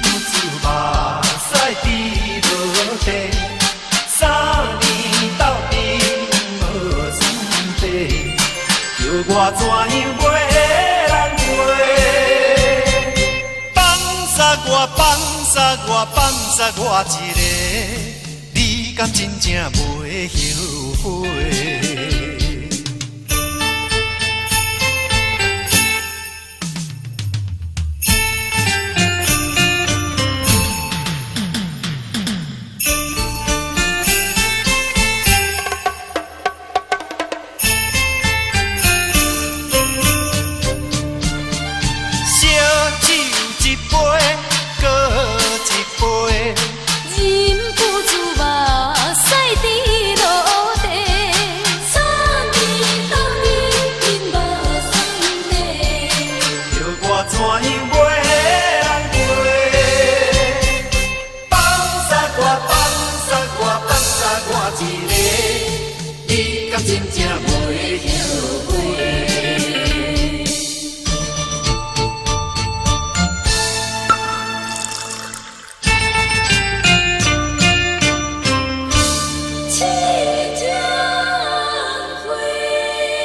不住目屎滴落地。三年斗阵无算计，叫我怎样袂难过？放杀我，放杀我，放杀我一个，你敢真正袂后悔？烧酒一杯，阁一杯，忍不住目屎滴落地。三年斗阵无算计，叫我怎样袂难过？放杀我，放杀我，放杀我一个，你敢真正袂后悔？痴情花。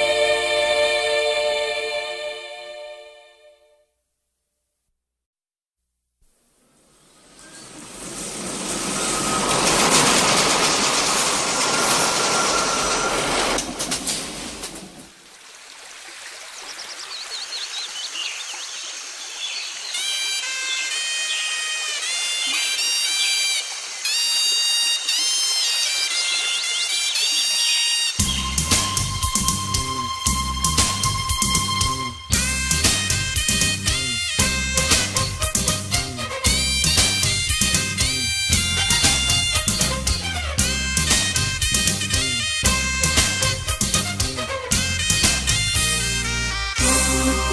有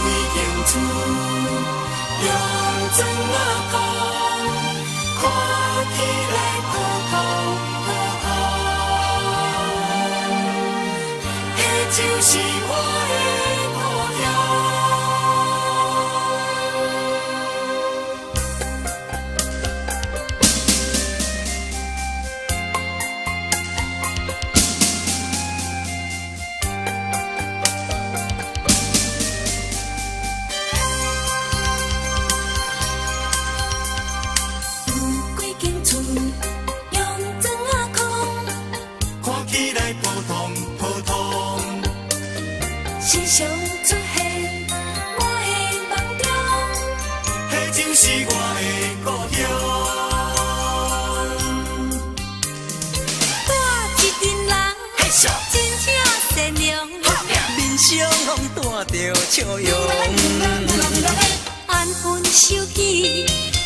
几间厝用砖仔空，看起来普通普通，彼就是我的故乡。有几间厝用砖仔空，看起来普通普通，时常出现我的梦中。彼就是我的故乡。住一阵人，真正善良。面上拢带著笑容。安分守己，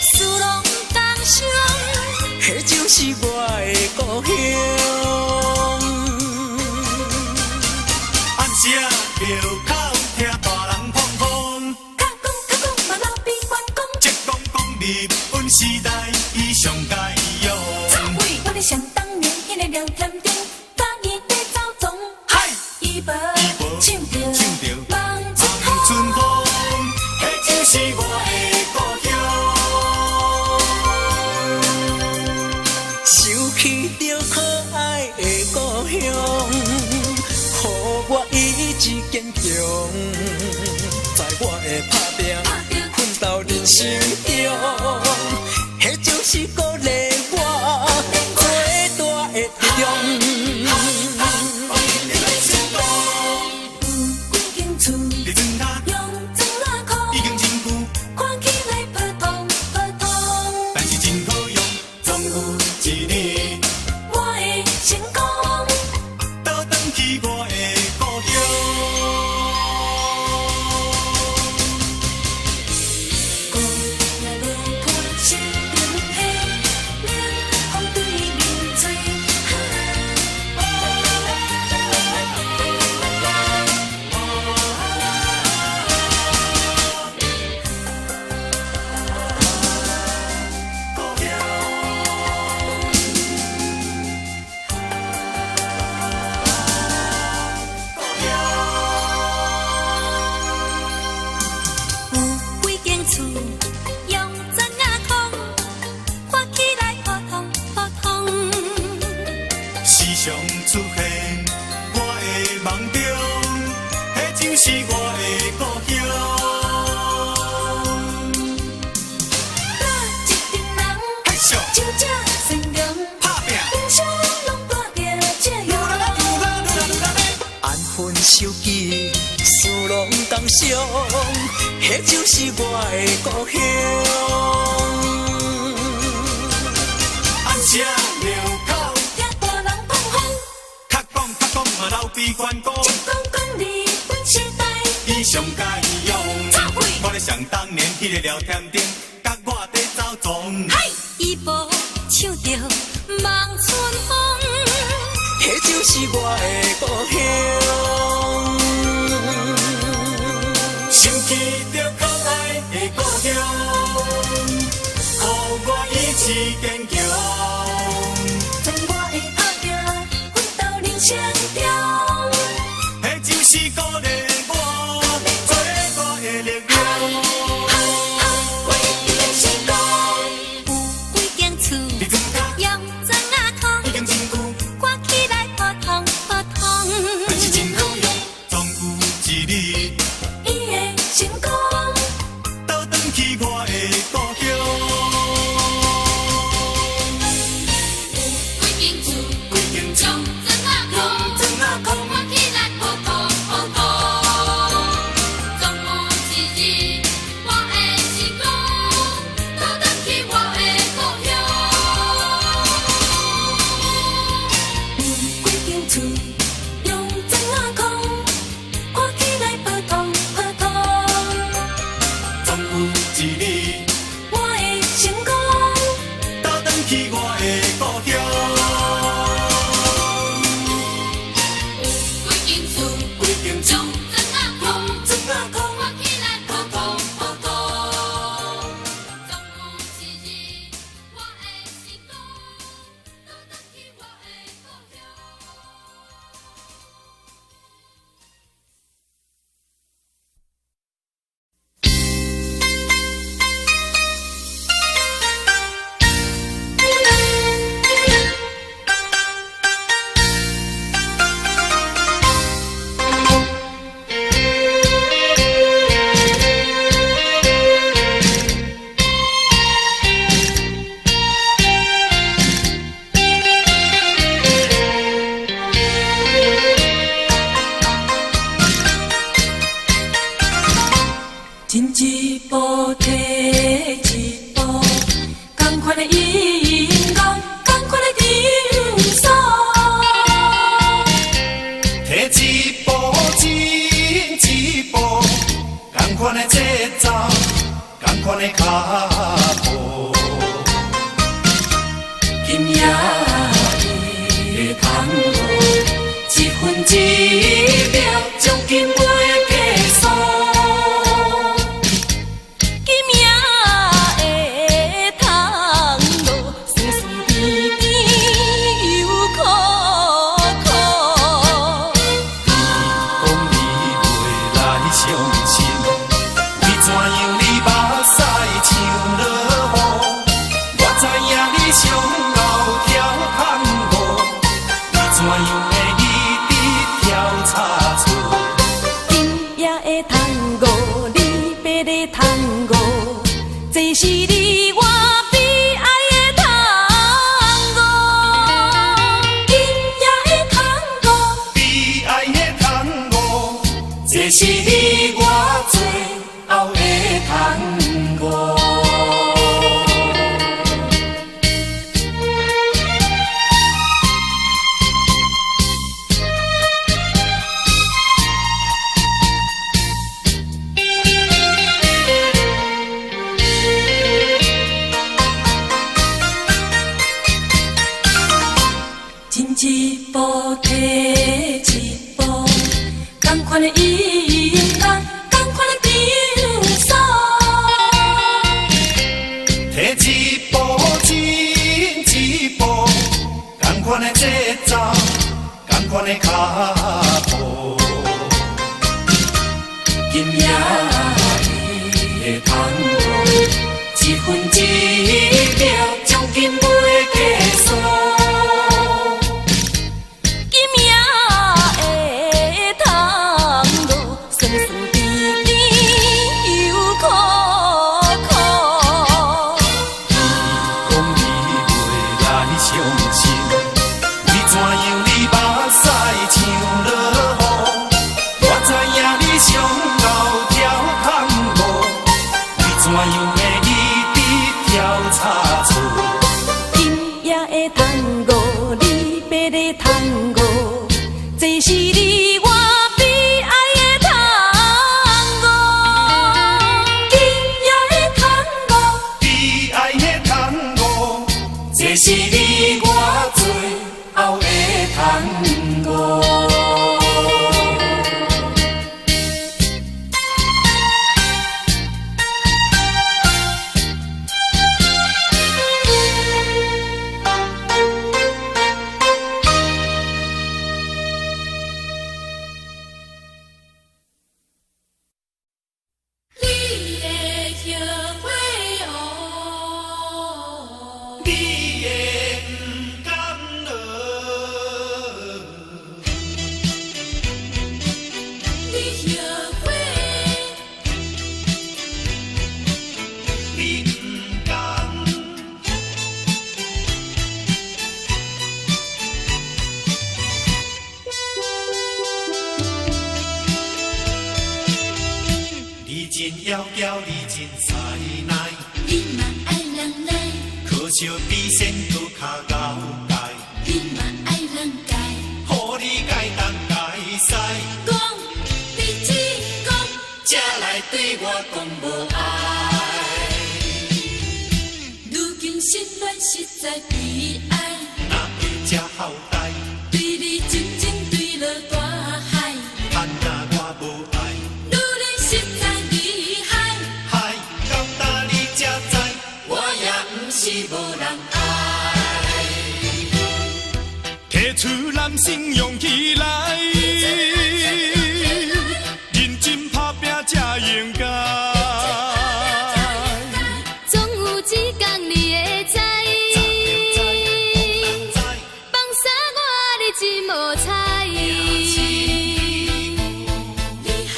事拢共相。彼就是我的故乡。暗时仔庙口听大人讲讲，较讲较讲嘛老比关公。浙江讲日本时代伊上佳用。我咧想当年，彼个廖添丁，佮伊在走总。嗨，伊无唱著唱著望春望春风，彼就是我的故乡。想起著可爱的故乡，予我意志坚强，在我的打拼奋斗人生中，彼就是鼓励我最大的力量。安分守己，事攏同上，彼就是我的故鄉。暗聲庙口，聽大人講風，較講較講嘛流鼻關公，講講日本時代，伊上該用。臭屁！我咧想當年彼个廖添丁，佮我佇走撞。伊無唱著望春風，彼就是我的故鄉。想起著可愛的故鄉，予我意志堅強。全我的打拼，奮鬥人生中。彼就是鼓勵我最大的力量。我一定會成功。有幾間厝你怎甲用磚仔空，已經真久，看起來普通普通。但是真好用，總有一日伊會成功。倒轉去我的故鄉。幾間厝幾間厝用磚仔空，磚仔空看起來普通普通。總有一日我會成功，倒轉去我的故鄉。有幾間厝用磚仔空，看起來普通普通。總有一日我會成功。倒轉去我的故鄉。幾間厝幾間厝用磚仔空，磚仔空看起來普通普通。總有一日我會成功，倒轉去我的故鄉。進一步退一步，仝款的音樂，仝款的場所。退一步，進一步，仝款的節奏，仝款的腳步。今夜的探戈，一分一秒將近袂計數。今夜的探戈，酸酸甜甜又苦苦。講你袂來傷心，為怎樣你目屎像落雨？我知影你上後跳探戈，你怎樣會一直挑差錯？今夜的探戈，你爬咧探戈，這是你我悲哀的探戈。今夜的探戈，悲哀的探戈，這是你我最後的探戈。進一步退一步，仝款的音樂，仝款的場所。退一步，進一步，仝款的節奏，仝款的腳步。今夜的探戈，一分一秒將近袂計數。今夜的探戈，酸酸甜甜又苦苦。講你袂來傷心，為怎樣你目屎像落雨？窈窕，你真师奶。你嘛愛人來，可惜比仙閣較𠢕解，你嘛愛人改。予你改東改西，講你只講，才來對我講無愛。如今失戀實在悲哀，哪會這好代？對你真情墜落大海，盼若我無愛，女人實在厲害，害到今你才知，我也毋是無人愛。提出男性勇氣來，認真打拼才應該。總有一天你會知，放啥我你真無彩。厲害，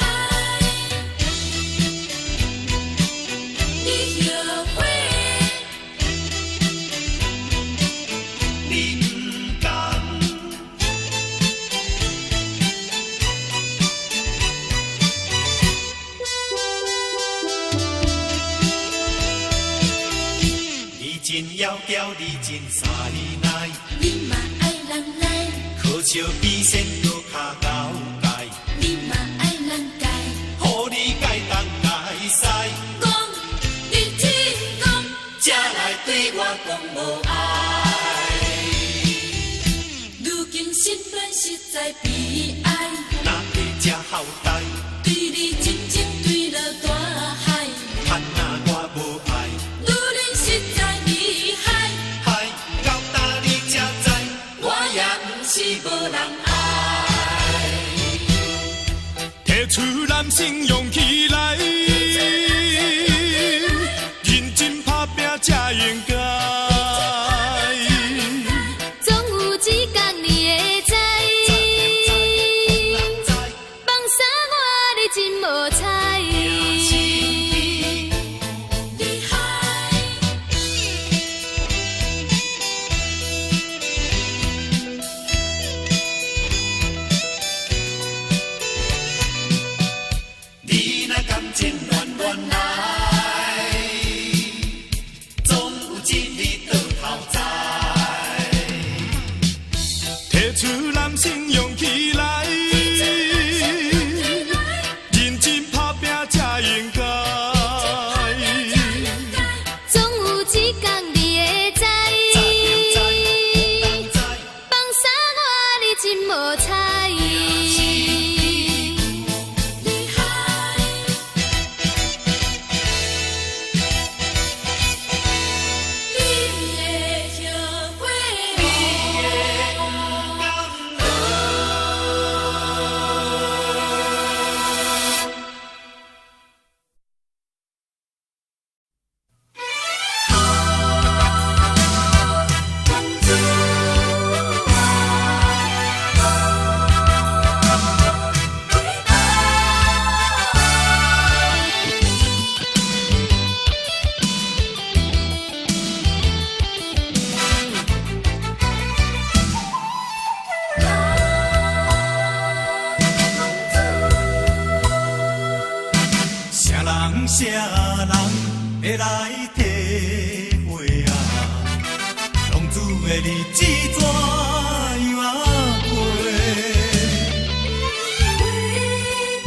你後悔。你毋甘。你真窈窕，你真師奶，你嘛愛人來，可笑比仙閣較𠢕解，你嘛愛人改。予你改東改西，講你只講，才來對我講無愛。如今失戀實在悲哀，哪會這好代？對你真情墜落大海，盼若我無愛，女人實在厲害，害到今你才知，我也毋是無人愛。提出男性勇氣來，認真打拼才應該。總有一天你會知，放啥我你真無彩。厲害，你若感情亂亂來，總有一日倒頭知。提出男性勇氣來，認真打拼才應該。總有一天你會知，放啥我你真無彩。厲害，你會後悔。啥人啥人會來體會啊？浪子的日子怎樣過？回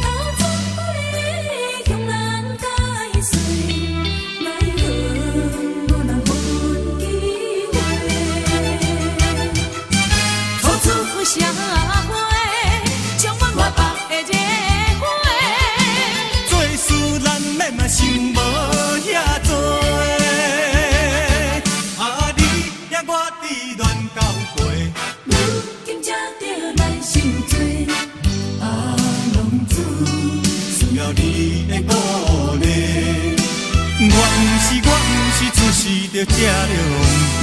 頭轉過，向人解釋，奈何無人予阮機會。處處社會充滿我百的熱血。做事難免嘛想無遐濟，啊你也我佇亂交過。如今才著來受罪，啊浪子，需要你的鼓勵。我毋是出世就這樣過。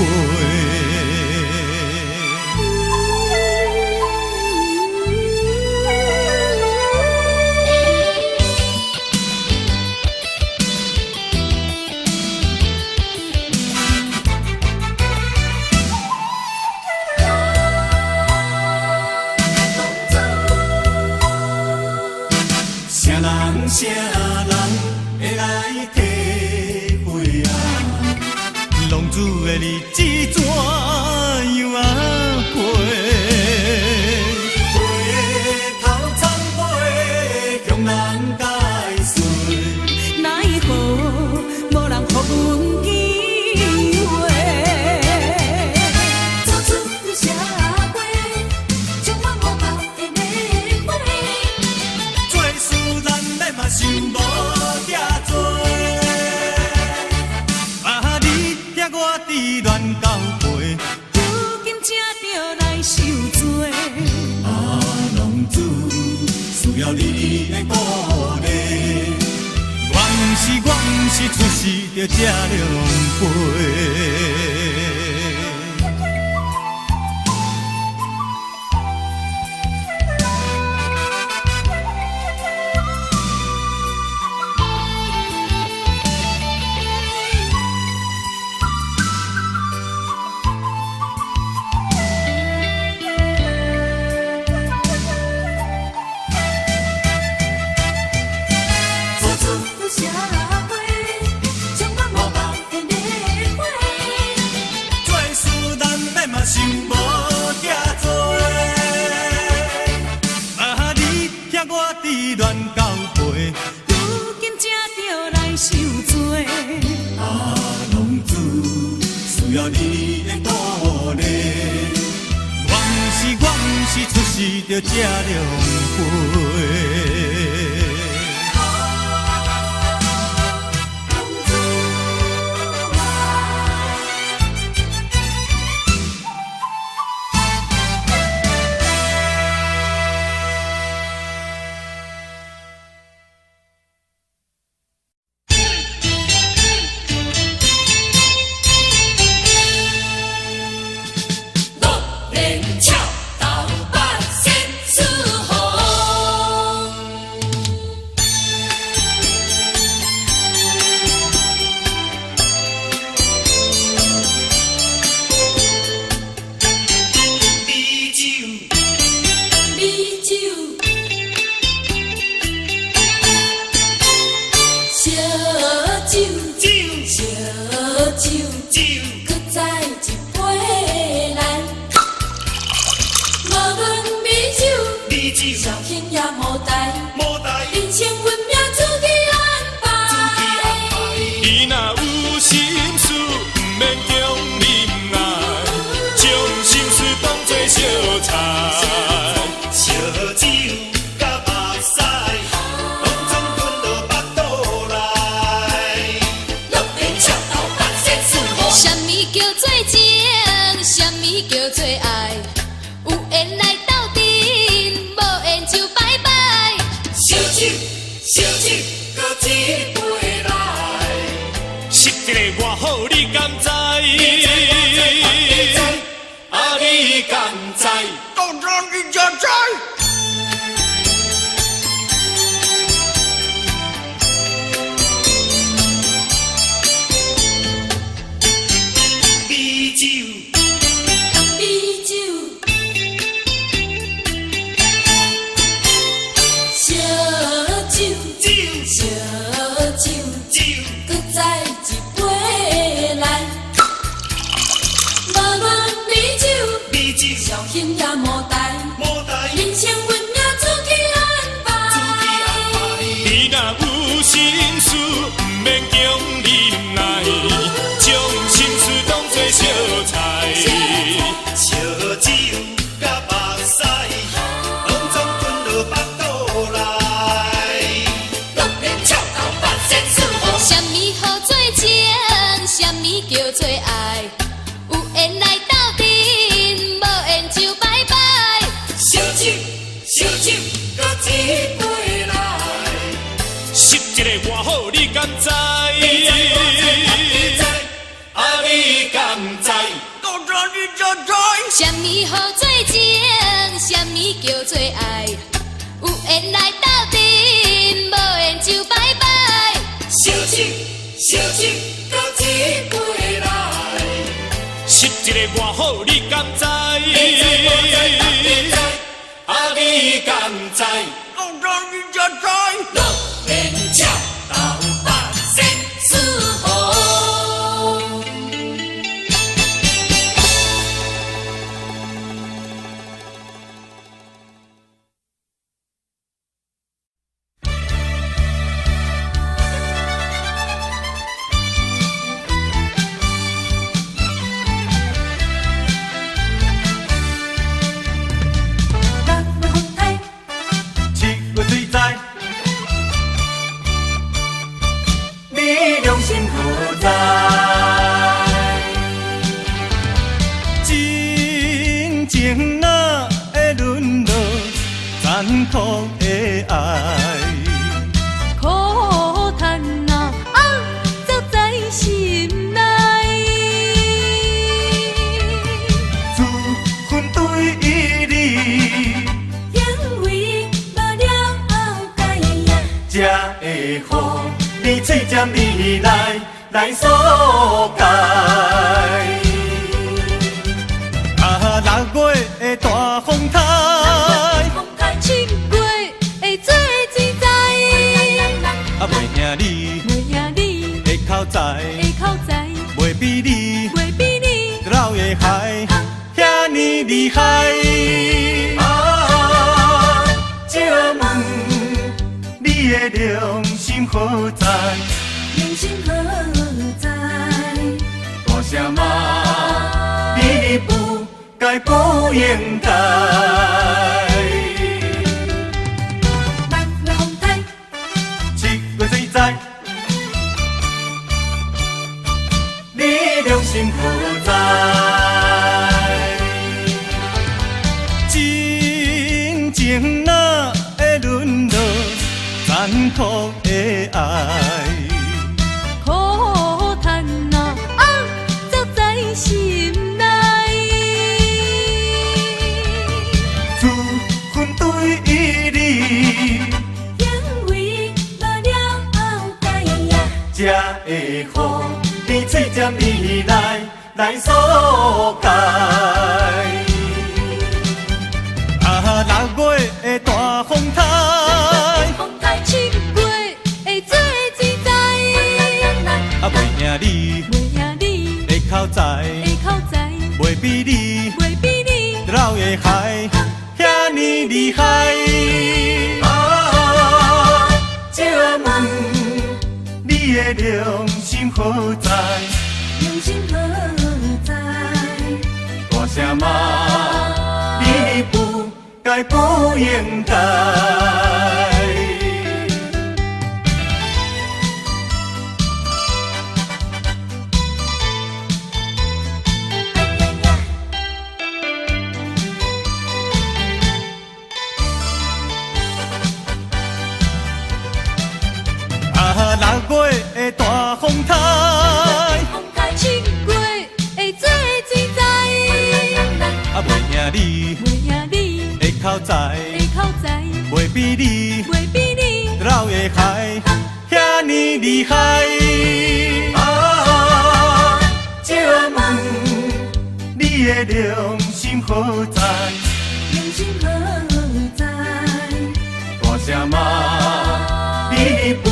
啥人啥人會來體會啊，浪子的日子怎樣啊過？回頭參杯向人解釋。奈何無人予阮機會。處處有社會，充滿無報的迷惑。做事難免嘛想無遮多。啊，你疼我痴戀到背，如今才著來受罪。啊，浪子需要你的鼓勵。我毋是出世就這狼狽。處處有社會，充滿無報的迷惑。做事難免嘛想無遮多。啊，你疼我痴戀到背，如今才著來受罪。啊，浪子需要你的鼓勵。我毋是出世就這狼狽。六连翘，斗八仙四红。美酒，美酒，烧酒，酒，烧酒，酒，搁再一杯來。無論美酒，美酒，紹興也無代，無代，人生運命自己安排。你若有心事，毋免強忍耐，將心事當作相菜。燒酒佮目屎，攏總吞落腹肚內。六連翹斗八仙四紅。啥物叫做情？啥物叫做愛？有緣來鬥陣，無緣就拜拜。燒酒，燒酒，閣一杯來。失一个偌好，你敢知？啊，你敢知？道長你才知。美酒，美酒，燒酒，酒，燒酒，酒，閣再一杯來。無論美酒，美酒，紹興也無代，無代，人生運命自己安排。你若有心事，毋免強忍耐，將心事當作相菜。燒酒佮目屎，攏總吞落腹肚內。六連翹斗八仙四紅。啥物號做情？啥物叫做愛？有緣來鬥陣，無緣就拜拜。燒酒，燒酒，閣一杯來。失一个偌好，你敢知？啊，你敢知？道長你才知。啥物號做情？啥物叫做愛？有緣來鬥陣，無緣就拜拜。燒酒，燒酒，閣一杯來。失一个偌好，你敢知？啊，你敢知？道長你才知。六連翹斗八的愛。苦趁啊，啊，藏在心內。自阮對你，因為無了解呀，才會予你喙尖味來來索解。啊，六月的大風台，七月的水水在，啊，袂贏你袂贏你的口才，的口才，袂比你袂比你老的海遐爾厲害。啊，借問你的良心何在？良心何在？大聲罵你不該不應該。六月風台，七月水災，你良心何在？真情哪會淪落殘酷的愛？苦趁啊，啊，藏在心內。自阮對你，因為無了解呀，才會予你喙尖味來來索解。啊，六月的大風台，七月的水水在，啊，袂贏你袂贏你的口才，的口才，袂比你袂比你老的海遐爾厲害。啊，借問你的良心何在？良心何在？大聲罵你不該不應該。啊，六月的大風台，七月的水水在，啊，袂贏你袂贏你的口才，的口才，袂比你袂比你老的海遐爾厲害。啊，借問你的良心何在？良心何在？大聲罵你不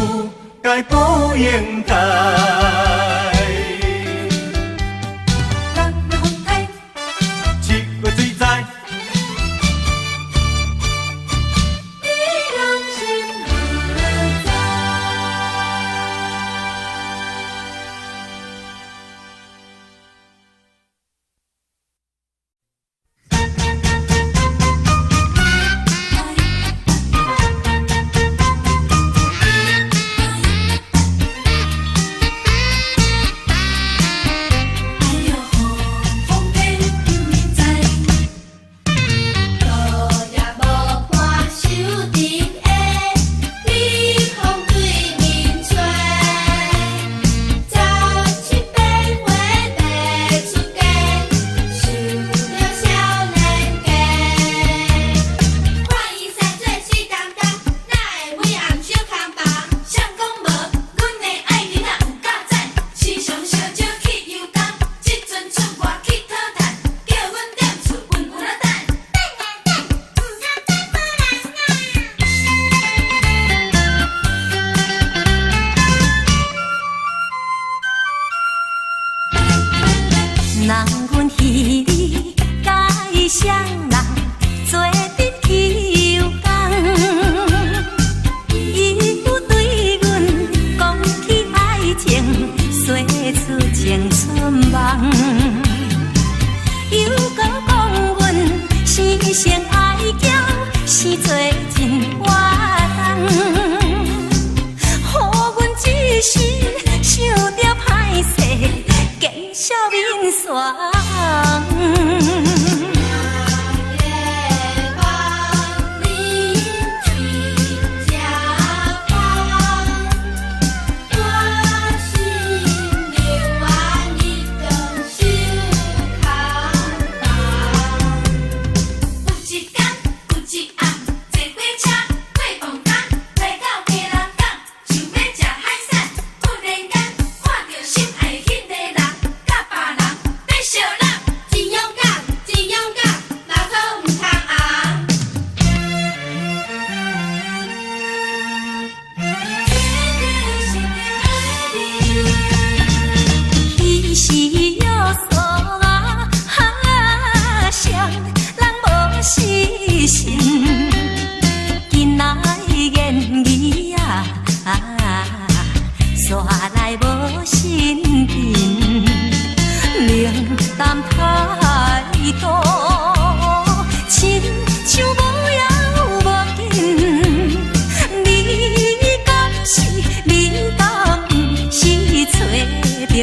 該不應該。六月風台，七月水災，你良心何在？ 「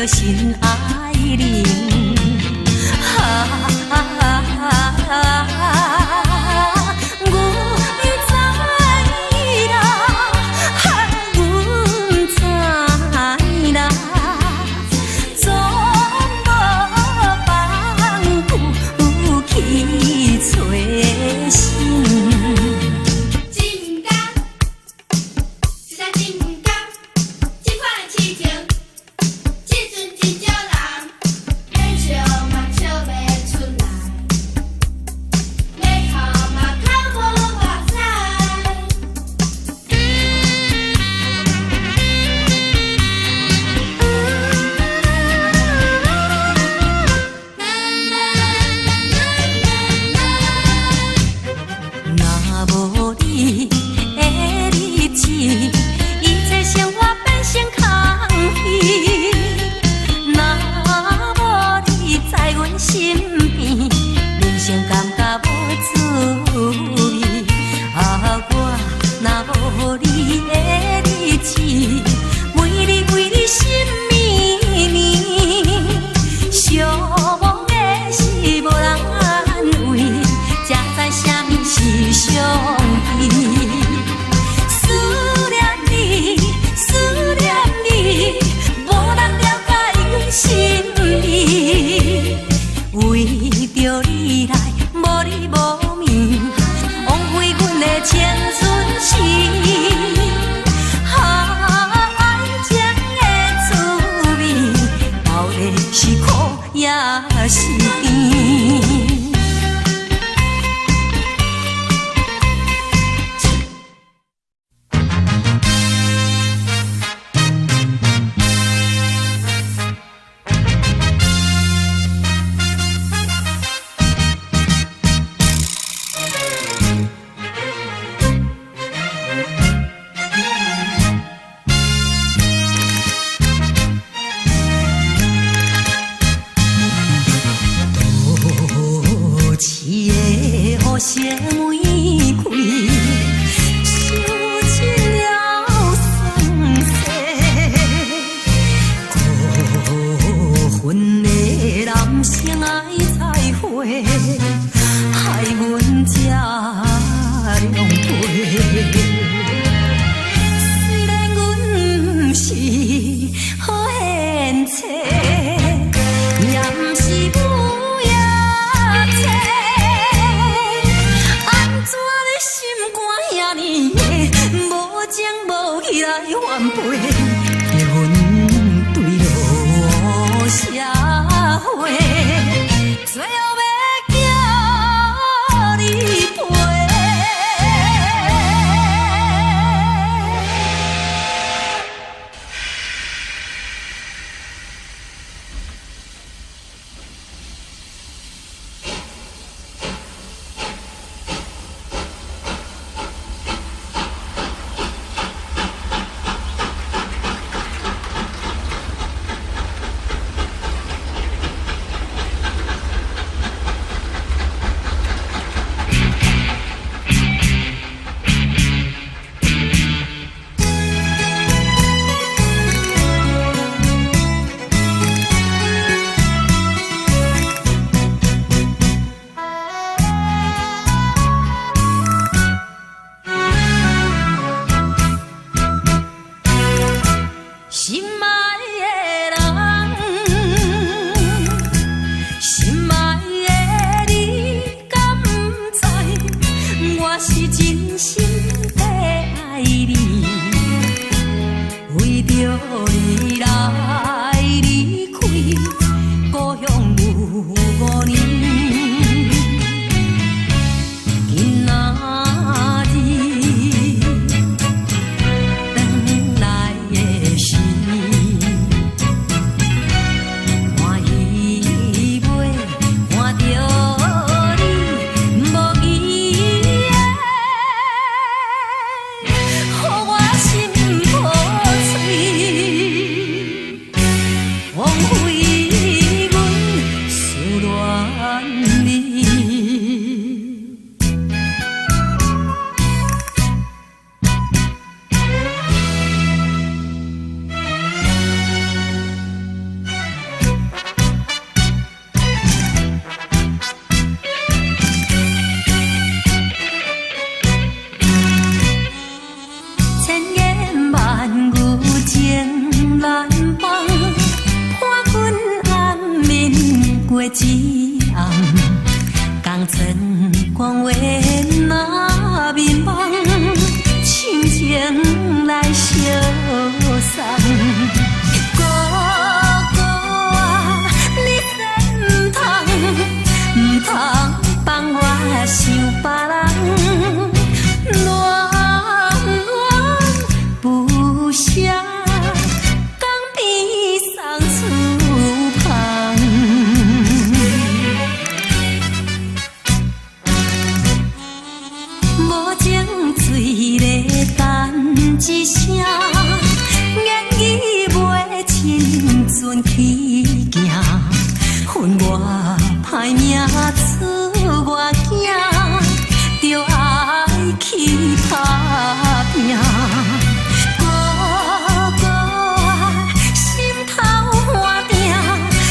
著心愛人。啊，阮知啦，阮知啦，總無放久去揣尋。真工，實在真工，這款的痴情，這陣真少人，欲笑嘛笑袂出來，欲哭嘛哭無目屎。若無你的日子，一切生活變成空虛。若無你在阮身邊，人生感覺無滋味。啊，我若無你的日子，每日為你心綿綿，寂寞的是無人安慰，才知啥物是傷悲。思念你，思念你，無人了解阮心意。為著你來無日無暝，枉費阮的青春時。啊，愛情的滋味，到底是苦抑是甜？都市的雨声玫瑰，受盡了酸澀。孤魂的男生愛採花，害阮這狼狽。雖然阮毋是好獻妻，也毋是母夜妻，按怎你心肝遐呢硬，無情無義來反背，逼阮墜落社會，最後欲叫你賠。心愛的人，心愛的你敢知？我是真心的愛你，為著你來離開故鄉有5年。今仔日轉來的時，歡喜袂看著你，無記的，予我心破碎。一暗，共床光話若眠夢，深情來相送。哥哥啊，你毋通毋通放我想別人，戀戀不捨，江邊送厝旁。無情醉咧等一聲，言語袂親陣去行，分我歹命出我驚，著愛去打拼。哥哥啊，心頭寒定，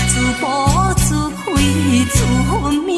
自暴自棄自命。